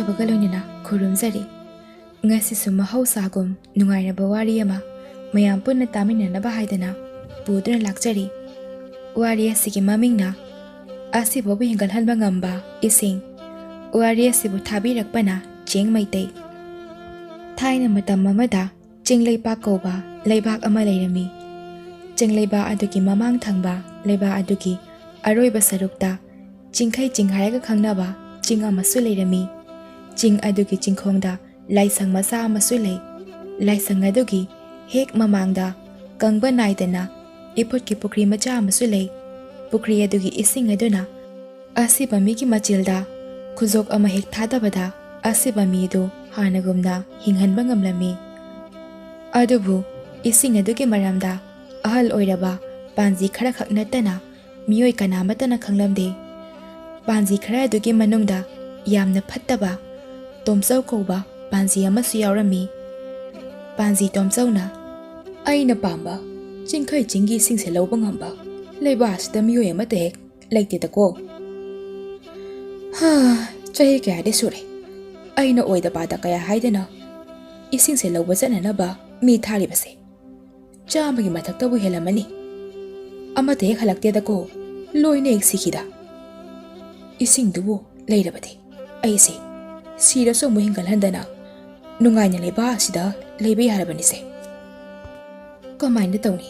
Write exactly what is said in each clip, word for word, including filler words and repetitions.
ꯕꯒ ꯂꯣꯏꯅꯅ ꯈꯨꯔꯨꯝꯖꯔꯤ꯫ ꯉꯁꯤꯁꯨ ꯃꯍꯧꯁꯥꯒꯨꯝ ꯅꯨꯡꯉꯥꯏꯔꯕ ꯋꯥꯔꯤ ꯑꯃ ꯃꯌꯥꯝ ꯄꯨꯟꯅ ꯇꯥꯃꯤꯟꯅꯅꯕ ꯍꯥꯏꯗꯅ ꯄꯨꯗꯨꯅ ꯂꯥꯛꯆꯔꯤ꯫ ꯋꯥꯔꯤ ꯑꯁꯤꯒꯤ ꯃꯃꯤꯡꯅ ꯑꯁꯤꯕꯕꯨ ꯍꯦꯟꯒꯠꯍꯟꯕ ꯉꯝꯕ ꯏꯁꯤꯡ꯫ ꯋꯥꯔꯤ ꯑꯁꯤꯕꯨ ꯊꯥꯕꯤꯔꯛꯄꯅ ꯆꯦꯡ ꯃꯩꯇꯩ꯫ ꯊꯥꯏꯅ ꯃꯇꯝ ꯑꯃꯗ ꯆꯤꯡꯂꯩꯄꯥꯛ ꯀꯧꯕ ꯂꯩꯕꯥꯛ ꯑꯃ ꯂꯩꯔꯝꯃꯤ꯫ ꯆꯤꯡꯂꯩꯕꯥꯛ ꯑꯗꯨꯒꯤ ꯃꯃꯥꯡ ꯊꯪꯕ ꯂꯩꯕꯥꯛ ꯑꯗꯨꯒꯤ ꯑꯔꯣꯏꯕ ꯁꯔꯨꯛꯇ ꯆꯤꯡꯈꯩ ꯆꯤꯡ ꯍꯥꯏꯔꯒ ꯈꯪꯅꯕ ꯆꯤꯡ ꯑꯃꯁꯨ ꯂꯩꯔꯝꯃꯤ꯫ ꯆꯤꯡ ꯑꯗꯨꯒꯤ ꯆꯤꯡꯈꯣꯡꯗ ꯂꯥꯏꯁꯪ ꯃꯆꯥ ꯑꯃꯁꯨ ꯂꯩ꯫ ꯂꯥꯏꯁꯪ ꯑꯗꯨꯒꯤ ꯍꯦꯛ ꯃꯃꯥꯡꯗ ꯀꯪꯕ ꯅꯥꯏꯗꯅ ꯏꯐꯨꯠꯀꯤ ꯄꯨꯈ꯭ꯔꯤ ꯃꯆꯥ ꯑꯃꯁꯨ ꯂꯩ꯫ ꯄꯨꯈ꯭ꯔꯤ ꯑꯗꯨꯒꯤ ꯏꯁꯤꯡ ꯑꯗꯨꯅ ꯑꯁꯤꯕ ꯃꯤꯒꯤ ꯃꯆꯤꯜꯗ ꯈꯨꯖꯣꯛ ꯑꯃ ꯍꯦꯛ ꯊꯥꯗꯕꯗ ꯑꯁꯤꯕ ꯃꯤꯗꯨ ꯍꯥꯟꯅꯒꯨꯝꯅ ꯍꯤꯡꯍꯟꯕ ꯉꯝꯂꯝꯃꯤ꯫ ꯑꯗꯨꯕꯨ ꯏꯁꯤꯡ ꯑꯗꯨꯒꯤ ꯃꯔꯝꯗ ꯑꯍꯜ ꯑꯣꯏꯔꯕ ꯄꯥꯟꯖꯤ ꯈꯔꯈꯛ ꯅꯠꯇꯅ ꯃꯤꯑꯣꯏ ꯀꯅꯥꯃꯠꯇꯅ ꯈꯪꯂꯝꯗꯦ꯫ ꯄꯥꯟꯖꯤ ꯈꯔ ꯑꯗꯨꯒꯤ ꯃꯅꯨꯡꯗ ꯌꯥꯝꯅ ꯐꯠꯇꯕ ꯇꯣꯝꯆꯧ ꯀꯧꯕ ꯄꯥꯟꯖꯤ ꯑꯃꯁꯨ ꯌꯥꯎꯔꯝꯃꯤ꯫ ꯄꯥꯟꯖꯤ ꯇꯣꯝꯆꯧꯅ, "ꯑꯩꯅ ꯄꯥꯝꯕ ꯆꯤꯡꯈꯩ ꯆꯤꯡꯒꯤ ꯏꯁꯤꯡꯁꯦ ꯂꯧꯕ ꯉꯝꯕ ꯂꯩꯕꯥꯛ ꯑꯁꯤꯗ ꯃꯤꯑꯣꯏ ꯑꯃꯠꯇ ꯍꯦꯛ ꯂꯩꯇꯦꯗꯀꯣ꯫ ꯍꯥ, ꯆꯍꯤ ꯀꯌꯥꯗꯤ ꯁꯨꯔꯦ ꯑꯩꯅ ꯑꯣꯏꯗ ꯄꯥꯗ ꯀꯌꯥ ꯍꯥꯏꯗꯅ ꯏꯁꯤꯡꯁꯦ ꯂꯧꯕ ꯆꯠꯅꯅꯕ ꯃꯤ ꯊꯥꯔꯤꯕꯁꯦ꯫ ꯆꯥꯝꯃꯒꯤ ꯃꯊꯛꯇꯕꯨ ꯍꯦꯜꯂꯝꯃꯅꯤ꯫ ꯑꯃꯠꯇ ꯍꯦꯛ ꯍꯜꯂꯛꯇꯦꯗꯀꯣ, ꯂꯣꯏꯅ ꯍꯦꯛ ꯁꯤꯈꯤꯗ꯫ ꯏꯁꯤꯡꯗꯨꯕꯨ ꯂꯩꯔꯕꯗꯤ ꯑꯩꯁꯦ ꯁꯤꯔꯁꯨ ꯑꯃꯨꯛ ꯍꯤꯡꯒꯠꯍꯟꯗꯅ ꯅꯨꯡꯉꯥꯏꯅ ꯂꯩꯕꯥꯛ ꯑꯁꯤꯗ ꯂꯩꯕ ꯌꯥꯔꯕꯅꯤꯁꯦ꯫ ꯀꯃꯥꯏꯅ ꯇꯧꯅꯤ?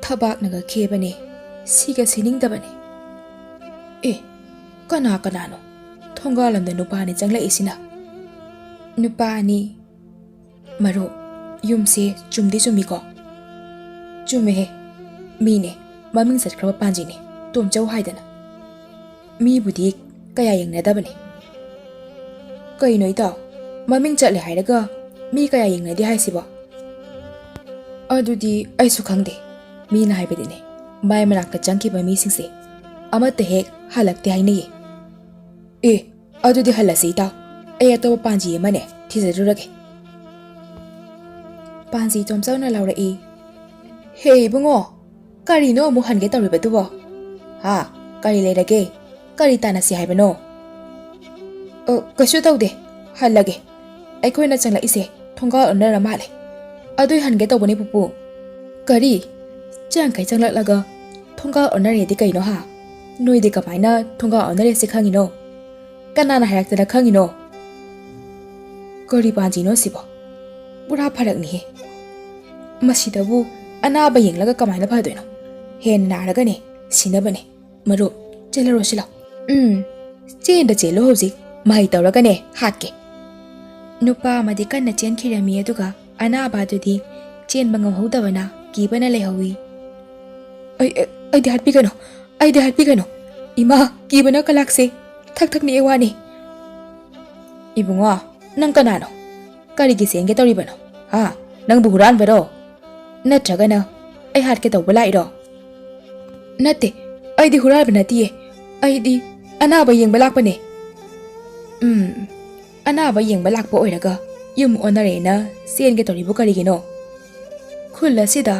ꯊꯕꯥꯛꯅꯒ ꯈꯦꯕꯅꯦ, ꯁꯤꯒ ꯁꯤꯅꯤꯡꯗꯕꯅꯦ꯫ ꯑꯦ, ꯀꯅꯥ ꯀꯅꯥꯅꯣ ꯊꯣꯡꯒꯥꯜ ꯂꯝꯗ ꯅꯨꯄꯥ ꯑꯅꯤ ꯆꯪꯂꯛꯏꯁꯤꯅ?" "ꯅꯨꯄꯥ ꯑꯅꯤ?" "ꯃꯔꯨꯞ, ꯌꯨꯝꯁꯦ ꯆꯨꯝꯗꯤ ꯆꯨꯝꯃꯤꯀꯣ?" "ꯆꯨꯝꯃꯦꯍꯦ, ꯃꯤꯅꯦ, ꯃꯃꯤꯡ ꯆꯠꯈ꯭ꯔꯕ ꯄꯥꯟꯖꯤꯅꯦ, ꯇꯣꯝꯆꯧ ꯍꯥꯏꯗꯅ꯫ ꯃꯤꯕꯨꯗꯤ ꯀꯌꯥ ꯌꯦꯡꯅꯗꯕꯅꯦ꯫" "ꯀꯩꯅꯣ ꯏꯇꯥꯎ, ꯃꯃꯤꯡ ꯆꯠꯂꯦ ꯍꯥꯏꯔꯒ ꯃꯤ ꯀꯌꯥ ꯌꯦꯡꯅꯗꯦ ꯍꯥꯏꯁꯤꯕꯣ?" "ꯑꯗꯨꯗꯤ ꯑꯩꯁꯨ ꯈꯪꯗꯦ꯫ ꯃꯤꯅ ꯍꯥꯏꯕꯗꯤꯅꯦ, ꯃꯥꯏ ꯃꯅꯥꯛꯇ ꯆꯪꯈꯤꯕ ꯃꯤꯁꯤꯡꯁꯦ ꯑꯃꯠꯇ ꯍꯦꯛ ꯍꯜꯂꯛꯇꯦ ꯍꯥꯏꯅꯩꯌꯦ꯫" "ꯑꯦ, ꯑꯗꯨꯗꯤ ꯍꯜꯂꯁꯤ ꯏꯇꯥꯎ, ꯑꯩ ꯑꯇꯣꯞꯄ ꯄꯥꯟꯖꯤ ꯑꯃꯅꯦ ꯊꯤꯖꯔꯨꯔꯒꯦ꯫" ꯄꯥꯟꯖꯤ ꯇꯣꯝꯆꯧꯅ ꯂꯥꯎꯔꯛꯏ, "ꯍꯦ ꯏꯕꯨꯡꯉꯣ, ꯀꯔꯤꯅꯣ ꯑꯃꯨꯛ ꯍꯟꯒꯦ ꯇꯧꯔꯤꯕꯗꯨꯕꯣ? ꯍꯥ, ꯀꯔꯤ ꯂꯩꯔꯒꯦ? ꯀꯔꯤ ꯇꯥꯟꯅꯁꯤ ꯍꯥꯏꯕꯅꯣ?" ꯑꯣ, ꯀꯩꯁꯨ ꯇꯧꯗꯦ, ꯍꯜꯂꯒꯦ꯫ ꯑꯩꯈꯣꯏꯅ ꯆꯪꯂꯛꯏꯁꯦ ꯊꯣꯡꯒꯥꯜ ꯑꯣꯟꯅꯔ ꯃꯥꯜꯂꯦ꯫ ꯑꯗꯨꯏ ꯍꯟꯒꯦ ꯇꯧꯕꯅꯦ, ꯄꯨꯄꯨ꯫ ꯀꯔꯤ? ꯆꯦꯡꯈꯩ ꯆꯪꯂꯛꯂꯒ ꯊꯣꯡꯒꯥꯜ ꯑꯣꯟꯅꯔꯦꯗꯤ ꯀꯩꯅꯣ, ꯍꯥ? ꯅꯣꯏꯗꯤ ꯀꯃꯥꯏꯅ ꯊꯣꯡꯒꯥꯜ ꯑꯣꯟꯅꯔꯦꯁꯦ ꯈꯪꯉꯤꯅꯣ? ꯀꯅꯥꯅ ꯍꯥꯏꯔꯛꯇꯅ ꯈꯪꯉꯤꯅꯣ? ꯀꯔꯤ ꯄꯥꯟꯖꯤꯅꯣ ꯁꯤꯕꯣ? ꯄꯨꯔꯥ ꯐꯔꯛꯅꯤꯍꯦ꯫ ꯃꯁꯤꯗꯕꯨ ꯑꯅꯥꯕ ꯌꯦꯡꯂꯒ ꯀꯃꯥꯏꯅ ꯐꯗꯣꯏꯅꯣ? ꯍꯦꯟꯅ ꯅꯥꯔꯒꯅꯦ ꯁꯤꯅꯕꯅꯦ꯫ ꯃꯔꯨꯞ, ꯆꯦꯜꯂꯔꯣ ꯁꯤꯂꯣ꯫ ꯎꯝ, ꯆꯦꯟꯗ ꯆꯦꯜꯂꯣ ꯍꯧꯖꯤꯛ, ꯃꯍꯩ ꯇꯧꯔꯒꯅꯦ ꯍꯥꯠꯀꯦ꯫ ꯅꯨꯄꯥ ꯑꯃꯗꯤ ꯀꯟꯅ ꯆꯦꯟꯈꯤꯔꯝꯃꯤ, ꯑꯗꯨꯒ ꯑꯅꯥꯕ ꯑꯗꯨꯗꯤ ꯆꯦꯟꯕ ꯉꯝꯍꯧꯗꯕꯅ ꯀꯤꯕꯅ ꯂꯩꯍꯧꯏ꯫ "ꯑꯩ, ꯑꯩ, ꯑꯩꯗꯤ ꯍꯥꯠꯄꯤꯒꯅꯨ, ꯑꯩꯗꯤ ꯍꯥꯠꯄꯤꯒꯅꯨ꯫ ꯏꯃꯥ, ꯀꯤꯕꯅ ꯀꯂꯥꯛꯁꯦ ꯊꯛ ꯊꯛ ꯅꯤꯛꯑꯦ ꯋꯥꯅꯤ꯫" "ꯏꯕꯨꯡꯉꯣ, ꯅꯪ ꯀꯅꯥꯅꯣ? ꯀꯔꯤꯒꯤ ꯆꯦꯟꯒꯦ ꯇꯧꯔꯤꯕꯅꯣ? ꯍꯥ? ꯅꯪꯕꯨ ꯍꯨꯔꯥꯟꯕꯔꯣ? ꯅꯠꯇ꯭ꯔꯒꯅ ꯑꯩ ꯍꯥꯠꯀꯦ ꯇꯧꯕ ꯂꯥꯛꯏꯔꯣ?" "ꯅꯠꯇꯦ, ꯑꯩꯗꯤ ꯍꯨꯔꯥꯟꯕ ꯅꯠꯇꯤꯌꯦ꯫ ꯑꯩꯗꯤ ꯑꯅꯥꯕ ꯌꯦꯡꯕ ꯂꯥꯛꯄꯅꯦ꯫" "ꯎꯝ, ꯑꯅꯥꯕ ꯌꯦꯡꯕ ꯂꯥꯛꯄ ꯑꯣꯏꯔꯒ ꯌꯨꯝ ꯑꯣꯟꯅꯔꯦꯅ ꯆꯦꯟꯒꯦ ꯇꯧꯔꯤꯕꯨ ꯀꯔꯤꯒꯤꯅꯣ? ꯈꯨꯜ ꯑꯁꯤꯗ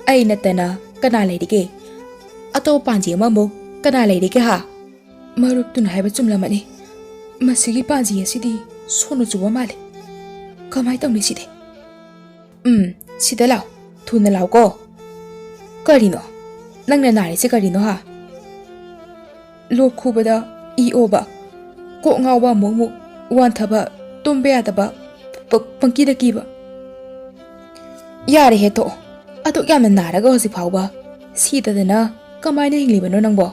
ꯑꯩ ꯅꯠꯇꯅ ꯀꯅꯥ ꯂꯩꯔꯤꯒꯦ? ꯑꯇꯣꯞꯄ ꯄꯥꯟꯖꯤ ꯑꯃꯃꯨꯛ ꯀꯅꯥ ꯂꯩꯔꯤꯒꯦ, ꯍꯥ?" ꯃꯔꯨꯞꯇꯨꯅ ꯍꯥꯏꯕ ꯆꯨꯝꯂꯝꯃꯅꯤ꯫ ꯃꯁꯤꯒꯤ ꯄꯥꯟꯖꯤ ꯑꯁꯤꯗꯤ ꯁꯣꯟꯅ ꯆꯨꯕ ꯃꯥꯜꯂꯦ꯫ ꯀꯃꯥꯏ ꯇꯧꯅꯤ ꯁꯤꯗꯤ? "ꯎꯝ, ꯁꯤꯗ ꯂꯥꯎ꯫ ꯊꯨꯅ ꯂꯥꯎꯀꯣ꯫" "ꯀꯔꯤꯅꯣ? ꯅꯪꯅ ꯅꯥꯔꯤꯁꯦ ꯀꯔꯤꯅꯣ, ꯍꯥ?" "ꯂꯣꯛ ꯈꯨꯕꯗ ꯏ ꯑꯣꯕ, ꯀꯣꯛ ꯉꯥꯎꯕ ꯑꯃꯨꯛ ꯑꯃꯨꯛ, ꯋꯥꯟꯊꯕ, ꯇꯨꯝꯕ ꯌꯥꯗꯕ, ꯄ-, ꯄꯪꯀꯤꯗ ꯀꯤꯕ꯫" "ꯌꯥꯔꯦꯍꯦ, ꯇꯣꯛꯑꯣ꯫ ꯑꯗꯨꯛ ꯌꯥꯝꯅ ꯅꯥꯔꯒ ꯍꯧꯖꯤꯛ ꯐꯥꯎꯕ ꯁꯤꯗꯗꯅ ꯀꯃꯥꯏꯅ ꯍꯤꯡꯂꯤꯕꯅꯣ ꯅꯪꯕꯣ?"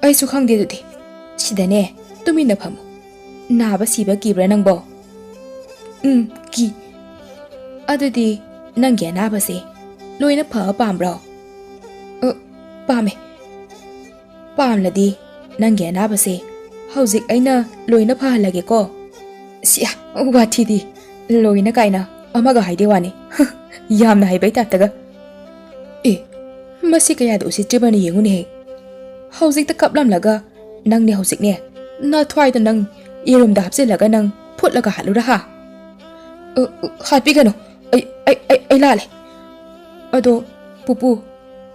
"ꯑꯩꯁꯨ ꯈꯪꯗꯦ ꯑꯗꯨꯗꯤ꯫ ꯁꯤꯗꯅꯦ, ꯇꯨꯃꯤꯟꯅ ꯐꯝꯃꯨ꯫ ꯅꯥꯕ ꯁꯤꯕ ꯀꯤꯕ꯭ꯔꯥ ꯅꯪꯕꯣ?" "ꯎꯝ, ꯀꯤ꯫" "ꯑꯗꯨꯗꯤ ꯅꯪꯒꯤ ꯑꯅꯥꯕꯁꯦ ꯂꯣꯏꯅ ꯐꯕ ꯄꯥꯝꯕ꯭ꯔꯣ?" "ꯑ, ꯄꯥꯝꯃꯦ꯫" "ꯄꯥꯝꯂꯗꯤ ꯅꯪꯒꯤ ꯑꯅꯥꯕꯁꯦ ꯍꯧꯖꯤꯛ ꯑꯩꯅ ꯂꯣꯏꯅ ꯐꯍꯜꯂꯒꯦꯀꯣ꯫" "ꯁꯤꯌꯥ, ꯋꯥꯊꯤꯗꯤ꯫ ꯂꯣꯏꯅ ꯀꯥꯏꯅ ꯑꯃꯒ ꯍꯥꯏꯗꯦ ꯋꯥꯅꯤ꯫ ꯌꯥꯝꯅ ꯍꯩꯕꯩ ꯇꯥꯏꯞꯇꯒ꯫ ꯑꯦ, ꯃꯁꯤ ꯀꯌꯥꯗ ꯎꯁꯤꯠꯇ꯭ꯔꯤꯕꯅ ꯌꯦꯡꯉꯨꯅꯦꯍꯦ꯫ ꯍꯧꯖꯤꯛꯇ ꯀꯞꯂꯝꯂꯒ ꯅꯪꯅꯦ ꯍꯧꯖꯤꯛꯅꯦ, ꯅꯊ꯭ꯋꯥꯏꯗ ꯅꯪ ꯌꯦꯔꯨꯝꯗ ꯍꯥꯞꯆꯤꯜꯂꯒ ꯅꯪ ꯐꯨꯠꯂꯒ ꯍꯥꯠꯂꯨꯔꯥ, ꯍꯥ?" "ꯑ, ꯑ, ꯍꯥꯠꯄꯤꯒꯅꯨ꯫ ꯑꯩ, ꯑꯩ, ꯑꯩ, ꯑꯩ ꯂꯥꯜꯂꯦ꯫ ꯑꯗꯣ, ꯄꯨꯄꯨ,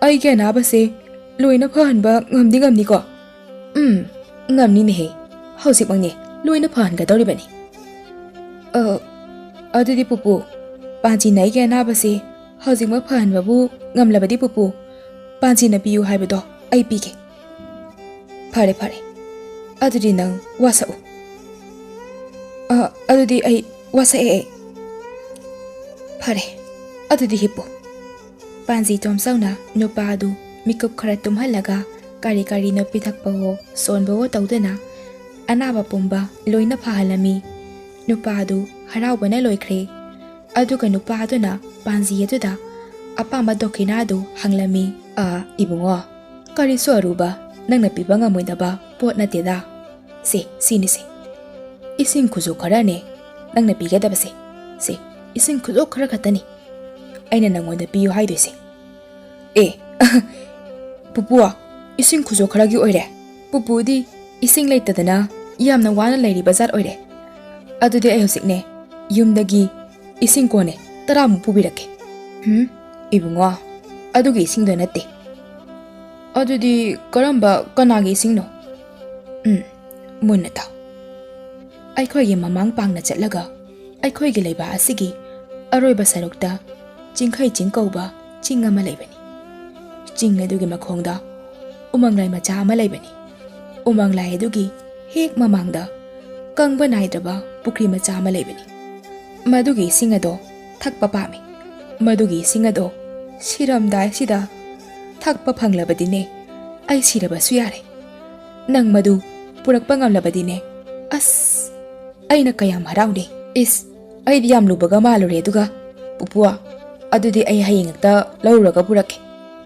ꯑꯩꯒꯤ ꯑꯅꯥꯕꯁꯦ ꯂꯣꯏꯅ ꯐꯍꯟꯕ ꯉꯝꯗꯤ ꯉꯝꯅꯤꯀꯣ?" "ꯎꯝ, ꯉꯝꯅꯤꯅꯦꯍꯦ꯫ ꯍꯧꯖꯤꯛꯃꯛꯅꯦ ꯂꯣꯏꯅ ꯐꯍꯟꯒꯗꯧꯔꯤꯕꯅꯤ꯫ ꯑ, ꯑꯗꯨꯗꯤ ꯄꯨꯄꯨ, ꯄꯥꯟꯖꯤꯅ ꯑꯩꯒꯤ ꯑꯅꯥꯕꯁꯦ ꯍꯧꯖꯤꯛꯃꯛ ꯐꯍꯟꯕꯕꯨ ꯉꯝꯂꯕꯗꯤ ꯄꯨꯄꯨ, ꯄꯥꯟꯖꯤꯅ ꯄꯤꯌꯨ ꯍꯥꯏꯕꯗꯣ ꯑꯩ ꯄꯤꯒꯦ꯫ ꯐꯔꯦ, ꯐꯔꯦ꯫ ꯑꯗꯨꯗꯤ ꯅꯪ ꯋꯥꯁꯛꯎ꯫ ꯑ, ꯑꯗꯨꯗꯤ ꯑꯩ ꯋꯥꯁꯛꯑꯦ ꯑꯩ꯫ ꯐꯔꯦ, ꯑꯗꯨꯗꯤ ꯍꯤꯞꯄꯨ꯫ ꯄꯥꯟꯖꯤ ꯇꯣꯝꯆꯧꯅ ꯅꯨꯄꯥ ꯑꯗꯨ ꯃꯤꯀꯨꯞ ꯈꯔ ꯇꯨꯝꯍꯜꯂꯒ ꯀꯔꯤ ꯀꯔꯤꯅꯣ ꯄꯤꯊꯛꯄꯋꯣ ꯁꯣꯟꯕꯋꯣ ꯇꯧꯗꯨꯅ ꯑꯅꯥꯕ ꯄꯨꯝꯕ ꯂꯣꯏꯅ ꯐꯍꯜꯂꯝꯃꯤ꯫ ꯅꯨꯄꯥ ꯑꯗꯨ ꯍꯔꯥꯎꯕꯅ ꯂꯣꯏꯈ꯭ꯔꯦ꯫ ꯑꯗꯨꯒ ꯅꯨꯄꯥ ꯑꯗꯨꯅ ꯄꯥꯟꯖꯤ ꯑꯗꯨꯗ ꯑꯄꯥꯝꯕ ꯗꯣꯈꯤꯅꯥ ꯑꯗꯨ ꯍꯪꯂꯝꯃꯤ꯫ "ꯑ, ꯏꯕꯨꯡꯉꯣ, ꯀꯔꯤꯁꯨ ꯑꯔꯨꯕ ꯅꯪꯅ ꯄꯤꯕ ꯉꯝꯃꯣꯏꯗꯕ ꯄꯣꯠ ꯅꯠꯇꯦꯗ꯫ ꯁꯦ, ꯁꯤꯅꯤꯁꯦ꯫ ꯏꯁꯤꯡ ꯈꯨꯖꯣꯛ ꯈꯔꯅꯦ ꯅꯪꯅ ꯄꯤꯒꯗꯕꯁꯦ꯫ ꯁꯦ, ꯏꯁꯤꯡ ꯈꯨꯖꯣꯛ ꯈꯔ ꯈꯛꯇꯅꯤ ꯑꯩꯅ ꯅꯪꯉꯣꯟꯗ ꯄꯤꯌꯨ ꯍꯥꯏꯗꯣꯏꯁꯦ꯫" "ꯑꯦ, ꯄꯨꯄꯨ, ꯏꯁꯤꯡ ꯈꯨꯖꯣꯛ ꯈꯔꯒꯤ ꯑꯣꯏꯔꯦ? ꯄꯨꯄꯨꯗꯤ ꯏꯁꯤꯡ ꯂꯩꯇꯗꯅ ꯌꯥꯝꯅ ꯋꯥꯅ ꯂꯩꯔꯤꯕ ꯖꯥꯠ ꯑꯣꯏꯔꯦ꯫ ꯑꯗꯨꯗꯤ ꯑꯩ ꯍꯧꯖꯤꯛꯅꯦ ꯌꯨꯝꯗꯒꯤ ꯏꯁꯤꯡ ꯀꯣꯟꯅꯦ ꯇꯔꯥꯃꯨꯛ ꯄꯨꯕꯤꯔꯛꯀꯦ꯫" "ꯍꯨꯝ, ꯏꯕꯨꯡꯉꯣ, ꯑꯗꯨꯒꯤ ꯏꯁꯤꯡꯗꯣ ꯅꯠꯇꯦ꯫" "ꯑꯗꯨꯗꯤ ꯀꯔꯝꯕ, ꯀꯅꯥꯒꯤ ꯏꯁꯤꯡꯅꯣ?" "ꯎꯝ, ꯃꯨꯟꯅ ꯇꯥꯎ꯫ ꯑꯩꯈꯣꯏꯒꯤ ꯃꯃꯥꯡ ꯄꯥꯡꯅ ꯆꯠꯂꯒ ꯑꯩꯈꯣꯏꯒꯤ ꯂꯩꯕꯥꯛ ꯑꯁꯤꯒꯤ ꯑꯔꯣꯏꯕ ꯁꯔꯨꯛꯇ ꯆꯤꯡꯈꯩ ꯆꯤꯡ ꯀꯧꯕ ꯆꯤꯡ ꯑꯃ ꯂꯩꯕꯅꯤ꯫ ꯆꯤꯡ ꯑꯗꯨꯒꯤ ꯃꯈꯣꯡꯗ ꯎꯃꯪꯂꯥꯏ ꯃꯆꯥ ꯑꯃ ꯂꯩꯕꯅꯤ꯫ ꯎꯃꯪꯂꯥꯏ ꯑꯗꯨꯒꯤ ꯍꯦꯛ ꯃꯃꯥꯡꯗ ꯀꯪꯕ ꯅꯥꯏꯗ꯭ꯔꯕ ꯄꯨꯈ꯭ꯔꯤ ꯃꯆꯥ ꯑꯃ ꯂꯩꯕꯅꯤ꯫ ꯃꯗꯨꯒꯤ ꯏꯁꯤꯡ ꯑꯗꯣ ꯊꯛꯄ ꯄꯥꯝꯃꯤ꯫ ꯃꯗꯨꯒꯤ ꯏꯁꯤꯡ ꯑꯗꯣ ꯁꯤꯔꯝꯗꯥꯏꯁꯤꯗ ꯊꯛꯄ ꯐꯪꯂꯕꯗꯤꯅꯦ, ꯑꯩ ꯁꯤꯔꯕꯁꯨ ꯌꯥꯔꯦ꯫ ꯅꯪ ꯃꯗꯨ ꯄꯨꯔꯛꯄ ꯉꯝꯂꯕꯗꯤꯅꯦ, ꯑꯁ, ꯑꯩꯅ ꯀꯌꯥꯝ ꯍꯔꯥꯎꯅꯤ꯫" "ꯏꯁ, ꯑꯩꯗꯤ ꯌꯥꯝ ꯂꯨꯕꯒ ꯃꯥꯜꯂꯨꯔꯦ꯫ ꯑꯗꯨꯒ ꯄꯨꯄꯨ, ꯑꯗꯨꯗꯤ ꯑꯩ ꯍꯌꯦꯡ ꯍꯦꯛꯇ ꯂꯧꯔꯨꯔꯒ ꯄꯨꯔꯛꯀꯦ꯫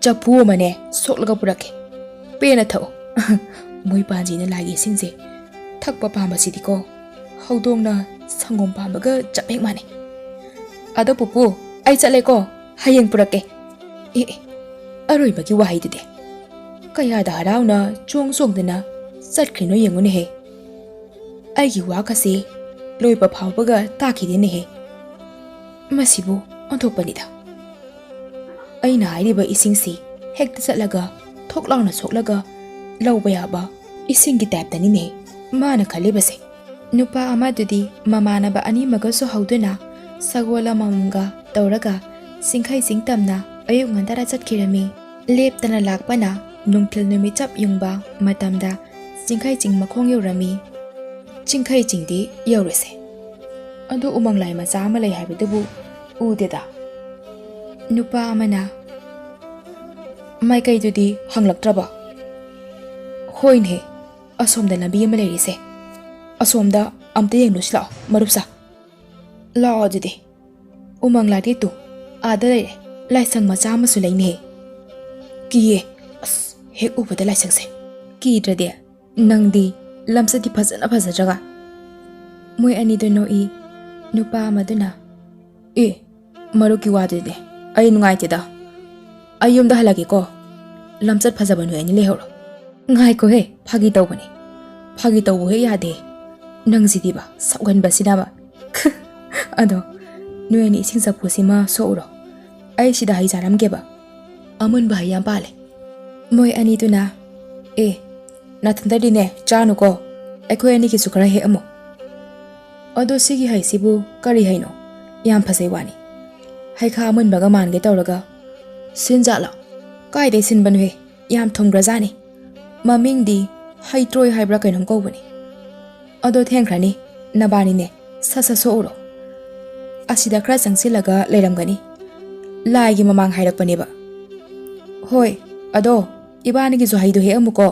ꯆꯐꯨ ꯑꯃꯅꯦ ꯁꯣꯛꯂꯒ ꯄꯨꯔꯛꯀꯦ꯫ ꯄꯦꯟꯅ ꯊꯛꯎ꯫" ꯃꯣꯏ ꯄꯥꯟꯖꯤꯅ ꯂꯥꯏꯒꯤ ꯏꯁꯤꯡꯁꯦ ꯊꯛꯄ ꯄꯥꯝꯕꯁꯤꯗꯤꯀꯣ ꯍꯧꯗꯣꯡꯅ ꯁꯪꯒꯣꯝ ꯄꯥꯝꯕꯒ ꯆꯞ ꯍꯦꯛ ꯃꯥꯟꯅꯩ꯫ "ꯑꯗꯣ ꯄꯨꯄꯨ, ꯑꯩ ꯆꯠꯂꯦꯀꯣ, ꯍꯌꯦꯡ ꯄꯨꯔꯛꯀꯦ꯫" ꯑꯦ, ꯑꯦ, ꯑꯔꯣꯏꯕꯒꯤ ꯋꯥꯍꯩꯗꯨꯗꯤ꯫ ꯀꯌꯥꯗ ꯍꯔꯥꯎꯅ ꯆꯣꯡ ꯆꯣꯡꯗꯅ ꯆꯠꯈ꯭ꯔꯤꯅꯣ ꯌꯦꯡꯉꯨꯅꯦꯍꯦ꯫ ꯑꯩꯒꯤ ꯋꯥꯈꯁꯤ ꯂꯣꯏꯕ ꯐꯥꯎꯕꯒ ꯇꯥꯈꯤꯗꯦꯅꯦꯍꯦ꯫ ꯃꯁꯤꯕꯨ ꯑꯣꯟꯊꯣꯛꯄꯅꯤꯗ꯫ ꯑꯩꯅ ꯍꯥꯏꯔꯤꯕ ꯏꯁꯤꯡꯁꯤ ꯍꯦꯛꯇ ꯆꯠꯂꯒ ꯊꯣꯛ ꯂꯥꯎꯅ ꯁꯣꯛꯂꯒ ꯂꯧꯕ ꯌꯥꯕ ꯏꯁꯤꯡꯒꯤ ꯇꯥꯏꯞꯇꯅꯤꯅꯦ ꯃꯥꯅ ꯈꯜꯂꯤꯕꯁꯦ꯫ ꯅꯨꯄꯥ ꯑꯃꯗꯨꯗꯤ ꯃꯃꯥꯟꯅꯕ ꯑꯅꯤꯃꯒꯁꯨ ꯍꯧꯗꯨꯅ ꯁꯒꯣꯜ ꯑꯃꯃꯝꯒ ꯇꯧꯔꯒ ꯆꯤꯡꯈꯩ ꯆꯤꯡ ꯇꯝꯅ ꯑꯌꯨꯛ ꯉꯟꯇꯥꯔ ꯆꯠꯈꯤꯔꯝꯃꯤ꯫ ꯂꯦꯞꯇꯅ ꯂꯥꯛꯄꯅ ꯅꯨꯡꯊꯤꯜ ꯅꯨꯃꯤꯠ ꯆꯞ ꯌꯨꯡꯕ ꯃꯇꯝꯗ ꯆꯤꯡꯈꯩ ꯆꯤꯡ ꯃꯈꯣꯡ ꯌꯧꯔꯝꯃꯤ꯫ "ꯆꯤꯡꯈꯩ ꯆꯤꯡꯗꯤ ꯌꯧꯔꯁꯦ, ꯑꯗꯨ ꯎꯃꯪ ꯂꯥꯏ ꯃꯆꯥ ꯑꯃ ꯂꯩ ꯍꯥꯏꯕꯗꯨꯕꯨ ꯎꯗꯦꯗ?" ꯅꯨꯄꯥ ꯑꯃꯅ, "ꯃꯥꯏꯀꯩꯗꯨꯗꯤ ꯍꯪꯂꯛꯇ꯭ꯔꯕ?" "ꯍꯣꯏꯅꯦ, ꯑꯁꯣꯝꯗ ꯂꯝꯕꯤ ꯑꯃ ꯂꯩꯔꯤꯁꯦ, ꯑꯁꯣꯝꯗ ꯑꯝꯇ ꯌꯦꯡꯂꯨꯁꯤ ꯂꯥꯛꯑꯣ ꯃꯔꯨꯞꯁꯥ꯫" "ꯂꯥꯛꯑꯣ ꯑꯗꯨꯗꯤ꯫ ꯎꯃꯪ ꯂꯥꯏꯗꯤ ꯇꯨ ꯑꯥꯗ ꯂꯩꯔꯦ, ꯂꯥꯏꯁꯪ ꯃꯆꯥ ꯑꯃꯁꯨ ꯂꯩꯅꯦ꯫" "ꯀꯤꯌꯦ, ꯑꯁ, ꯍꯦꯛ ꯎꯕꯗ ꯂꯥꯏꯁꯪꯁꯦ꯫" "ꯀꯤꯗ꯭ꯔꯗꯤ, ꯅꯪꯗꯤ ꯂꯝꯆꯠꯇꯤ ꯐꯖꯅ ꯐꯖꯗ꯭ꯔꯒ꯫" ꯃꯣꯏ ꯑꯅꯤꯗꯨ ꯅꯣꯛꯏ꯫ ꯅꯨꯄꯥ ꯑꯃꯗꯨꯅ, "ꯑꯦ, ꯃꯔꯨꯞꯀꯤ ꯋꯥꯗꯨꯗꯤ ꯑꯩ ꯅꯨꯡꯉꯥꯏꯇꯦꯗ꯫ ꯑꯩ ꯌꯨꯝꯗ ꯍꯜꯂꯒꯦꯀꯣ꯫ ꯂꯝꯆꯠ ꯐꯖꯕ ꯅꯣꯏ ꯑꯅꯤ ꯂꯩꯍꯧꯔꯣ꯫" "ꯉꯥꯏꯈꯣꯍꯦ, ꯐꯥꯒꯤ ꯇꯧꯕꯅꯦ꯫ ꯐꯥꯒꯤ ꯇꯧꯕ ꯍꯦꯛ ꯌꯥꯗꯦ꯫ ꯅꯪꯁꯤꯗꯤꯕ, ꯁꯥꯎꯒꯟꯕꯁꯤꯅꯕ꯫" "ꯑꯗꯣ, ꯅꯣꯏ ꯑꯅꯤ ꯏꯁꯤꯡ ꯆꯐꯨꯁꯤꯃ ꯁꯣꯛꯎꯔꯣ꯫ ꯑꯩ ꯁꯤꯗ ꯍꯩ ꯆꯥꯔꯝꯒꯦꯕ꯫ ꯑꯃꯨꯟꯕ ꯍꯩ ꯌꯥꯝ ꯄꯥꯜꯂꯦ꯫" ꯃꯣꯏ ꯑꯅꯤꯗꯨꯅ, "ꯑꯦ, ꯅꯥꯊꯟꯗꯗꯤꯅꯦ ꯆꯥꯅꯨꯀꯣ, ꯑꯩꯈꯣꯏ ꯑꯅꯤꯒꯤꯁꯨ ꯈꯔ ꯍꯦꯛꯑꯝꯃꯣ꯫ ꯑꯗꯣ ꯁꯤꯒꯤ ꯍꯩꯁꯤꯕꯨ ꯀꯔꯤ ꯍꯩꯅꯣ? ꯌꯥꯝ ꯐꯖꯩ ꯋꯥꯅꯤ꯫ ꯍꯩꯈꯥ ꯑꯃꯨꯟꯕꯒ ꯃꯥꯟꯒꯦ ꯇꯧꯔꯒ꯫" "ꯁꯤꯟꯖꯥꯠꯂꯣ?" "ꯀꯥꯏꯗꯩ ꯁꯤꯟꯕꯅꯣꯍꯦ, ꯌꯥꯝ ꯊꯨꯝꯒ꯭ꯔꯖꯥꯠꯅꯤ꯫ ꯃꯃꯤꯡꯗꯤ ꯍꯩꯇ꯭ꯔꯣꯏ ꯍꯥꯏꯕ꯭ꯔꯥ ꯀꯩꯅꯣꯝ ꯀꯧꯕꯅꯤ꯫ ꯑꯗꯣ ꯊꯦꯡꯈ꯭ꯔꯅꯤ, ꯅꯕꯥꯅꯤꯅꯦ, ꯁꯠ ꯁꯠ ꯁꯣꯛꯎꯔꯣ꯫ ꯑꯁꯤꯗ ꯈꯔ ꯆꯪꯁꯤꯜꯂꯒ ꯂꯩꯔꯝꯒꯅꯤ꯫ ꯂꯥꯏꯒꯤ ꯃꯃꯥꯡ ꯍꯥꯏꯔꯛꯄꯅꯦꯕ꯫ ꯍꯣꯏ, ꯑꯗꯣ ꯏꯕꯥꯅꯤꯒꯤꯁꯨ ꯍꯩꯗꯣ ꯍꯦꯛꯑꯝꯃꯨꯀꯣ꯫"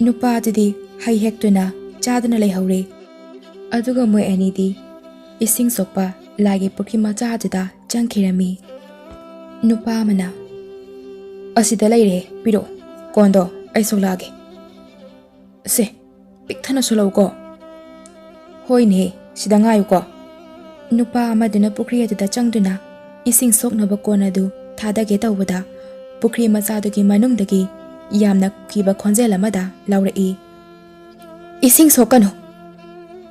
ꯅꯨꯄꯥꯗꯨꯗꯤ ꯍꯩ ꯍꯦꯛꯇꯨꯅ ꯆꯥꯗꯨꯅ ꯂꯩꯍꯧꯔꯦ꯫ ꯑꯗꯨꯒ ꯃꯣꯏ ꯑꯅꯤꯗꯤ ꯏꯁꯤꯡ ꯁꯣꯛꯄ ꯂꯥꯏꯒꯤ ꯄꯨꯈ꯭ꯔꯤ ꯃꯆꯥꯗꯨꯗ ꯆꯪꯈꯤꯔꯝꯃꯤ꯫ ꯅꯨꯄꯥ ꯑꯃꯅ, "ꯑꯁꯤꯗ ꯂꯩꯔꯦ, ꯄꯤꯔꯛꯑꯣ꯫ ꯀꯣꯟꯗꯣ ꯑꯩ ꯁꯣꯛꯂꯛꯑꯒꯦ꯫ ꯁꯦ, ꯄꯤꯛ ꯊꯟꯅ ꯁꯣꯛꯂꯛꯎꯀꯣ꯫" "ꯍꯣꯏꯅꯦ, ꯁꯤꯗ ꯉꯥꯏꯌꯨꯀꯣ꯫" ꯅꯨꯄꯥ ꯑꯃꯗꯨꯅ ꯄꯨꯈ꯭ꯔꯤ ꯑꯗꯨꯗ ꯆꯪꯗꯨꯅ ꯏꯁꯤꯡ ꯁꯣꯛꯅꯕ ꯀꯣꯟ ꯑꯗꯨ ꯊꯥꯗꯒꯦ ꯇꯧꯕꯗ, ꯄꯨꯈ꯭ꯔꯤ ꯃꯆꯥꯗꯨꯒꯤ ꯃꯅꯨꯡꯗꯒꯤ ꯌꯥꯝꯅ ꯀꯤꯕ ꯈꯣꯟꯖꯦꯜ ꯑꯃꯗ ꯂꯥꯎꯔꯛꯏ, "ꯏꯁꯤꯡ ꯁꯣꯛꯀꯅꯨ!"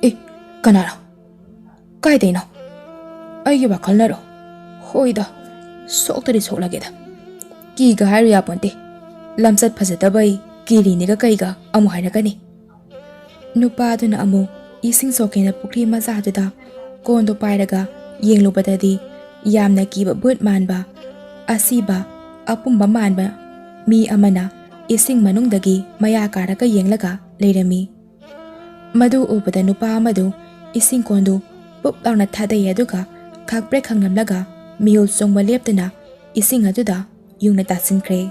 "ꯑꯦ, ꯀꯅꯥꯅꯣ? ꯀꯥꯏꯗꯩꯅꯣ? ꯑꯩꯒꯤ ꯋꯥꯈꯜꯅꯔꯣ? ꯍꯣꯏꯗ, ꯁꯣꯛꯇꯗꯤ ꯁꯣꯛꯂꯒꯦꯗ꯫ ꯀꯤꯒ ꯍꯥꯏꯔꯨ ꯌꯥꯄꯣꯟꯇꯦ꯫ ꯂꯝꯆꯠ ꯐꯖꯗꯕꯩ ꯀꯤꯔꯤꯅꯤꯒ ꯀꯩꯒ ꯑꯃꯨꯛ ꯍꯥꯏꯔꯛꯀꯅꯤ꯫" ꯅꯨꯄꯥꯗꯨꯅ ꯑꯃꯨꯛ ꯏꯁꯤꯡ ꯁꯣꯛꯀꯦꯅ ꯄꯨꯈ꯭ꯔꯤ ꯃꯆꯥꯗꯨꯗ ꯀꯣꯟꯗꯣ ꯄꯥꯏꯔꯒ ꯌꯦꯡꯂꯨꯕꯗꯗꯤ, ꯌꯥꯝꯅ ꯀꯤꯕ ꯚꯨꯠ ꯃꯥꯟꯕ, ꯑꯁꯤꯕ, ꯑꯄꯨꯝꯕ ꯃꯥꯟꯕ ꯃꯤ ꯑꯃꯅ ꯏꯁꯤꯡ ꯃꯅꯨꯡꯗꯒꯤ ꯃꯌꯥ ꯀꯥꯔꯒ ꯌꯦꯡꯂꯒ ꯂꯩꯔꯝꯃꯤ꯫ ꯃꯗꯨ ꯎꯕꯗ ꯅꯨꯄꯥ ꯑꯃꯗꯨ ꯏꯁꯤꯡ ꯀꯣꯟꯗꯨ ꯄꯨꯞ ꯂꯥꯎꯅ ꯊꯥꯗꯩ, ꯑꯗꯨꯒ ꯈꯪꯄ꯭ꯔꯦꯛ ꯈꯪꯂꯝꯂꯒ ꯃꯤꯍꯨꯜ ꯆꯣꯡꯕ ꯂꯦꯞꯇꯅ ꯏꯁꯤꯡ ꯑꯗꯨꯗ ꯌꯨꯡꯅ ꯇꯥꯁꯤꯟꯈ꯭ꯔꯦ꯫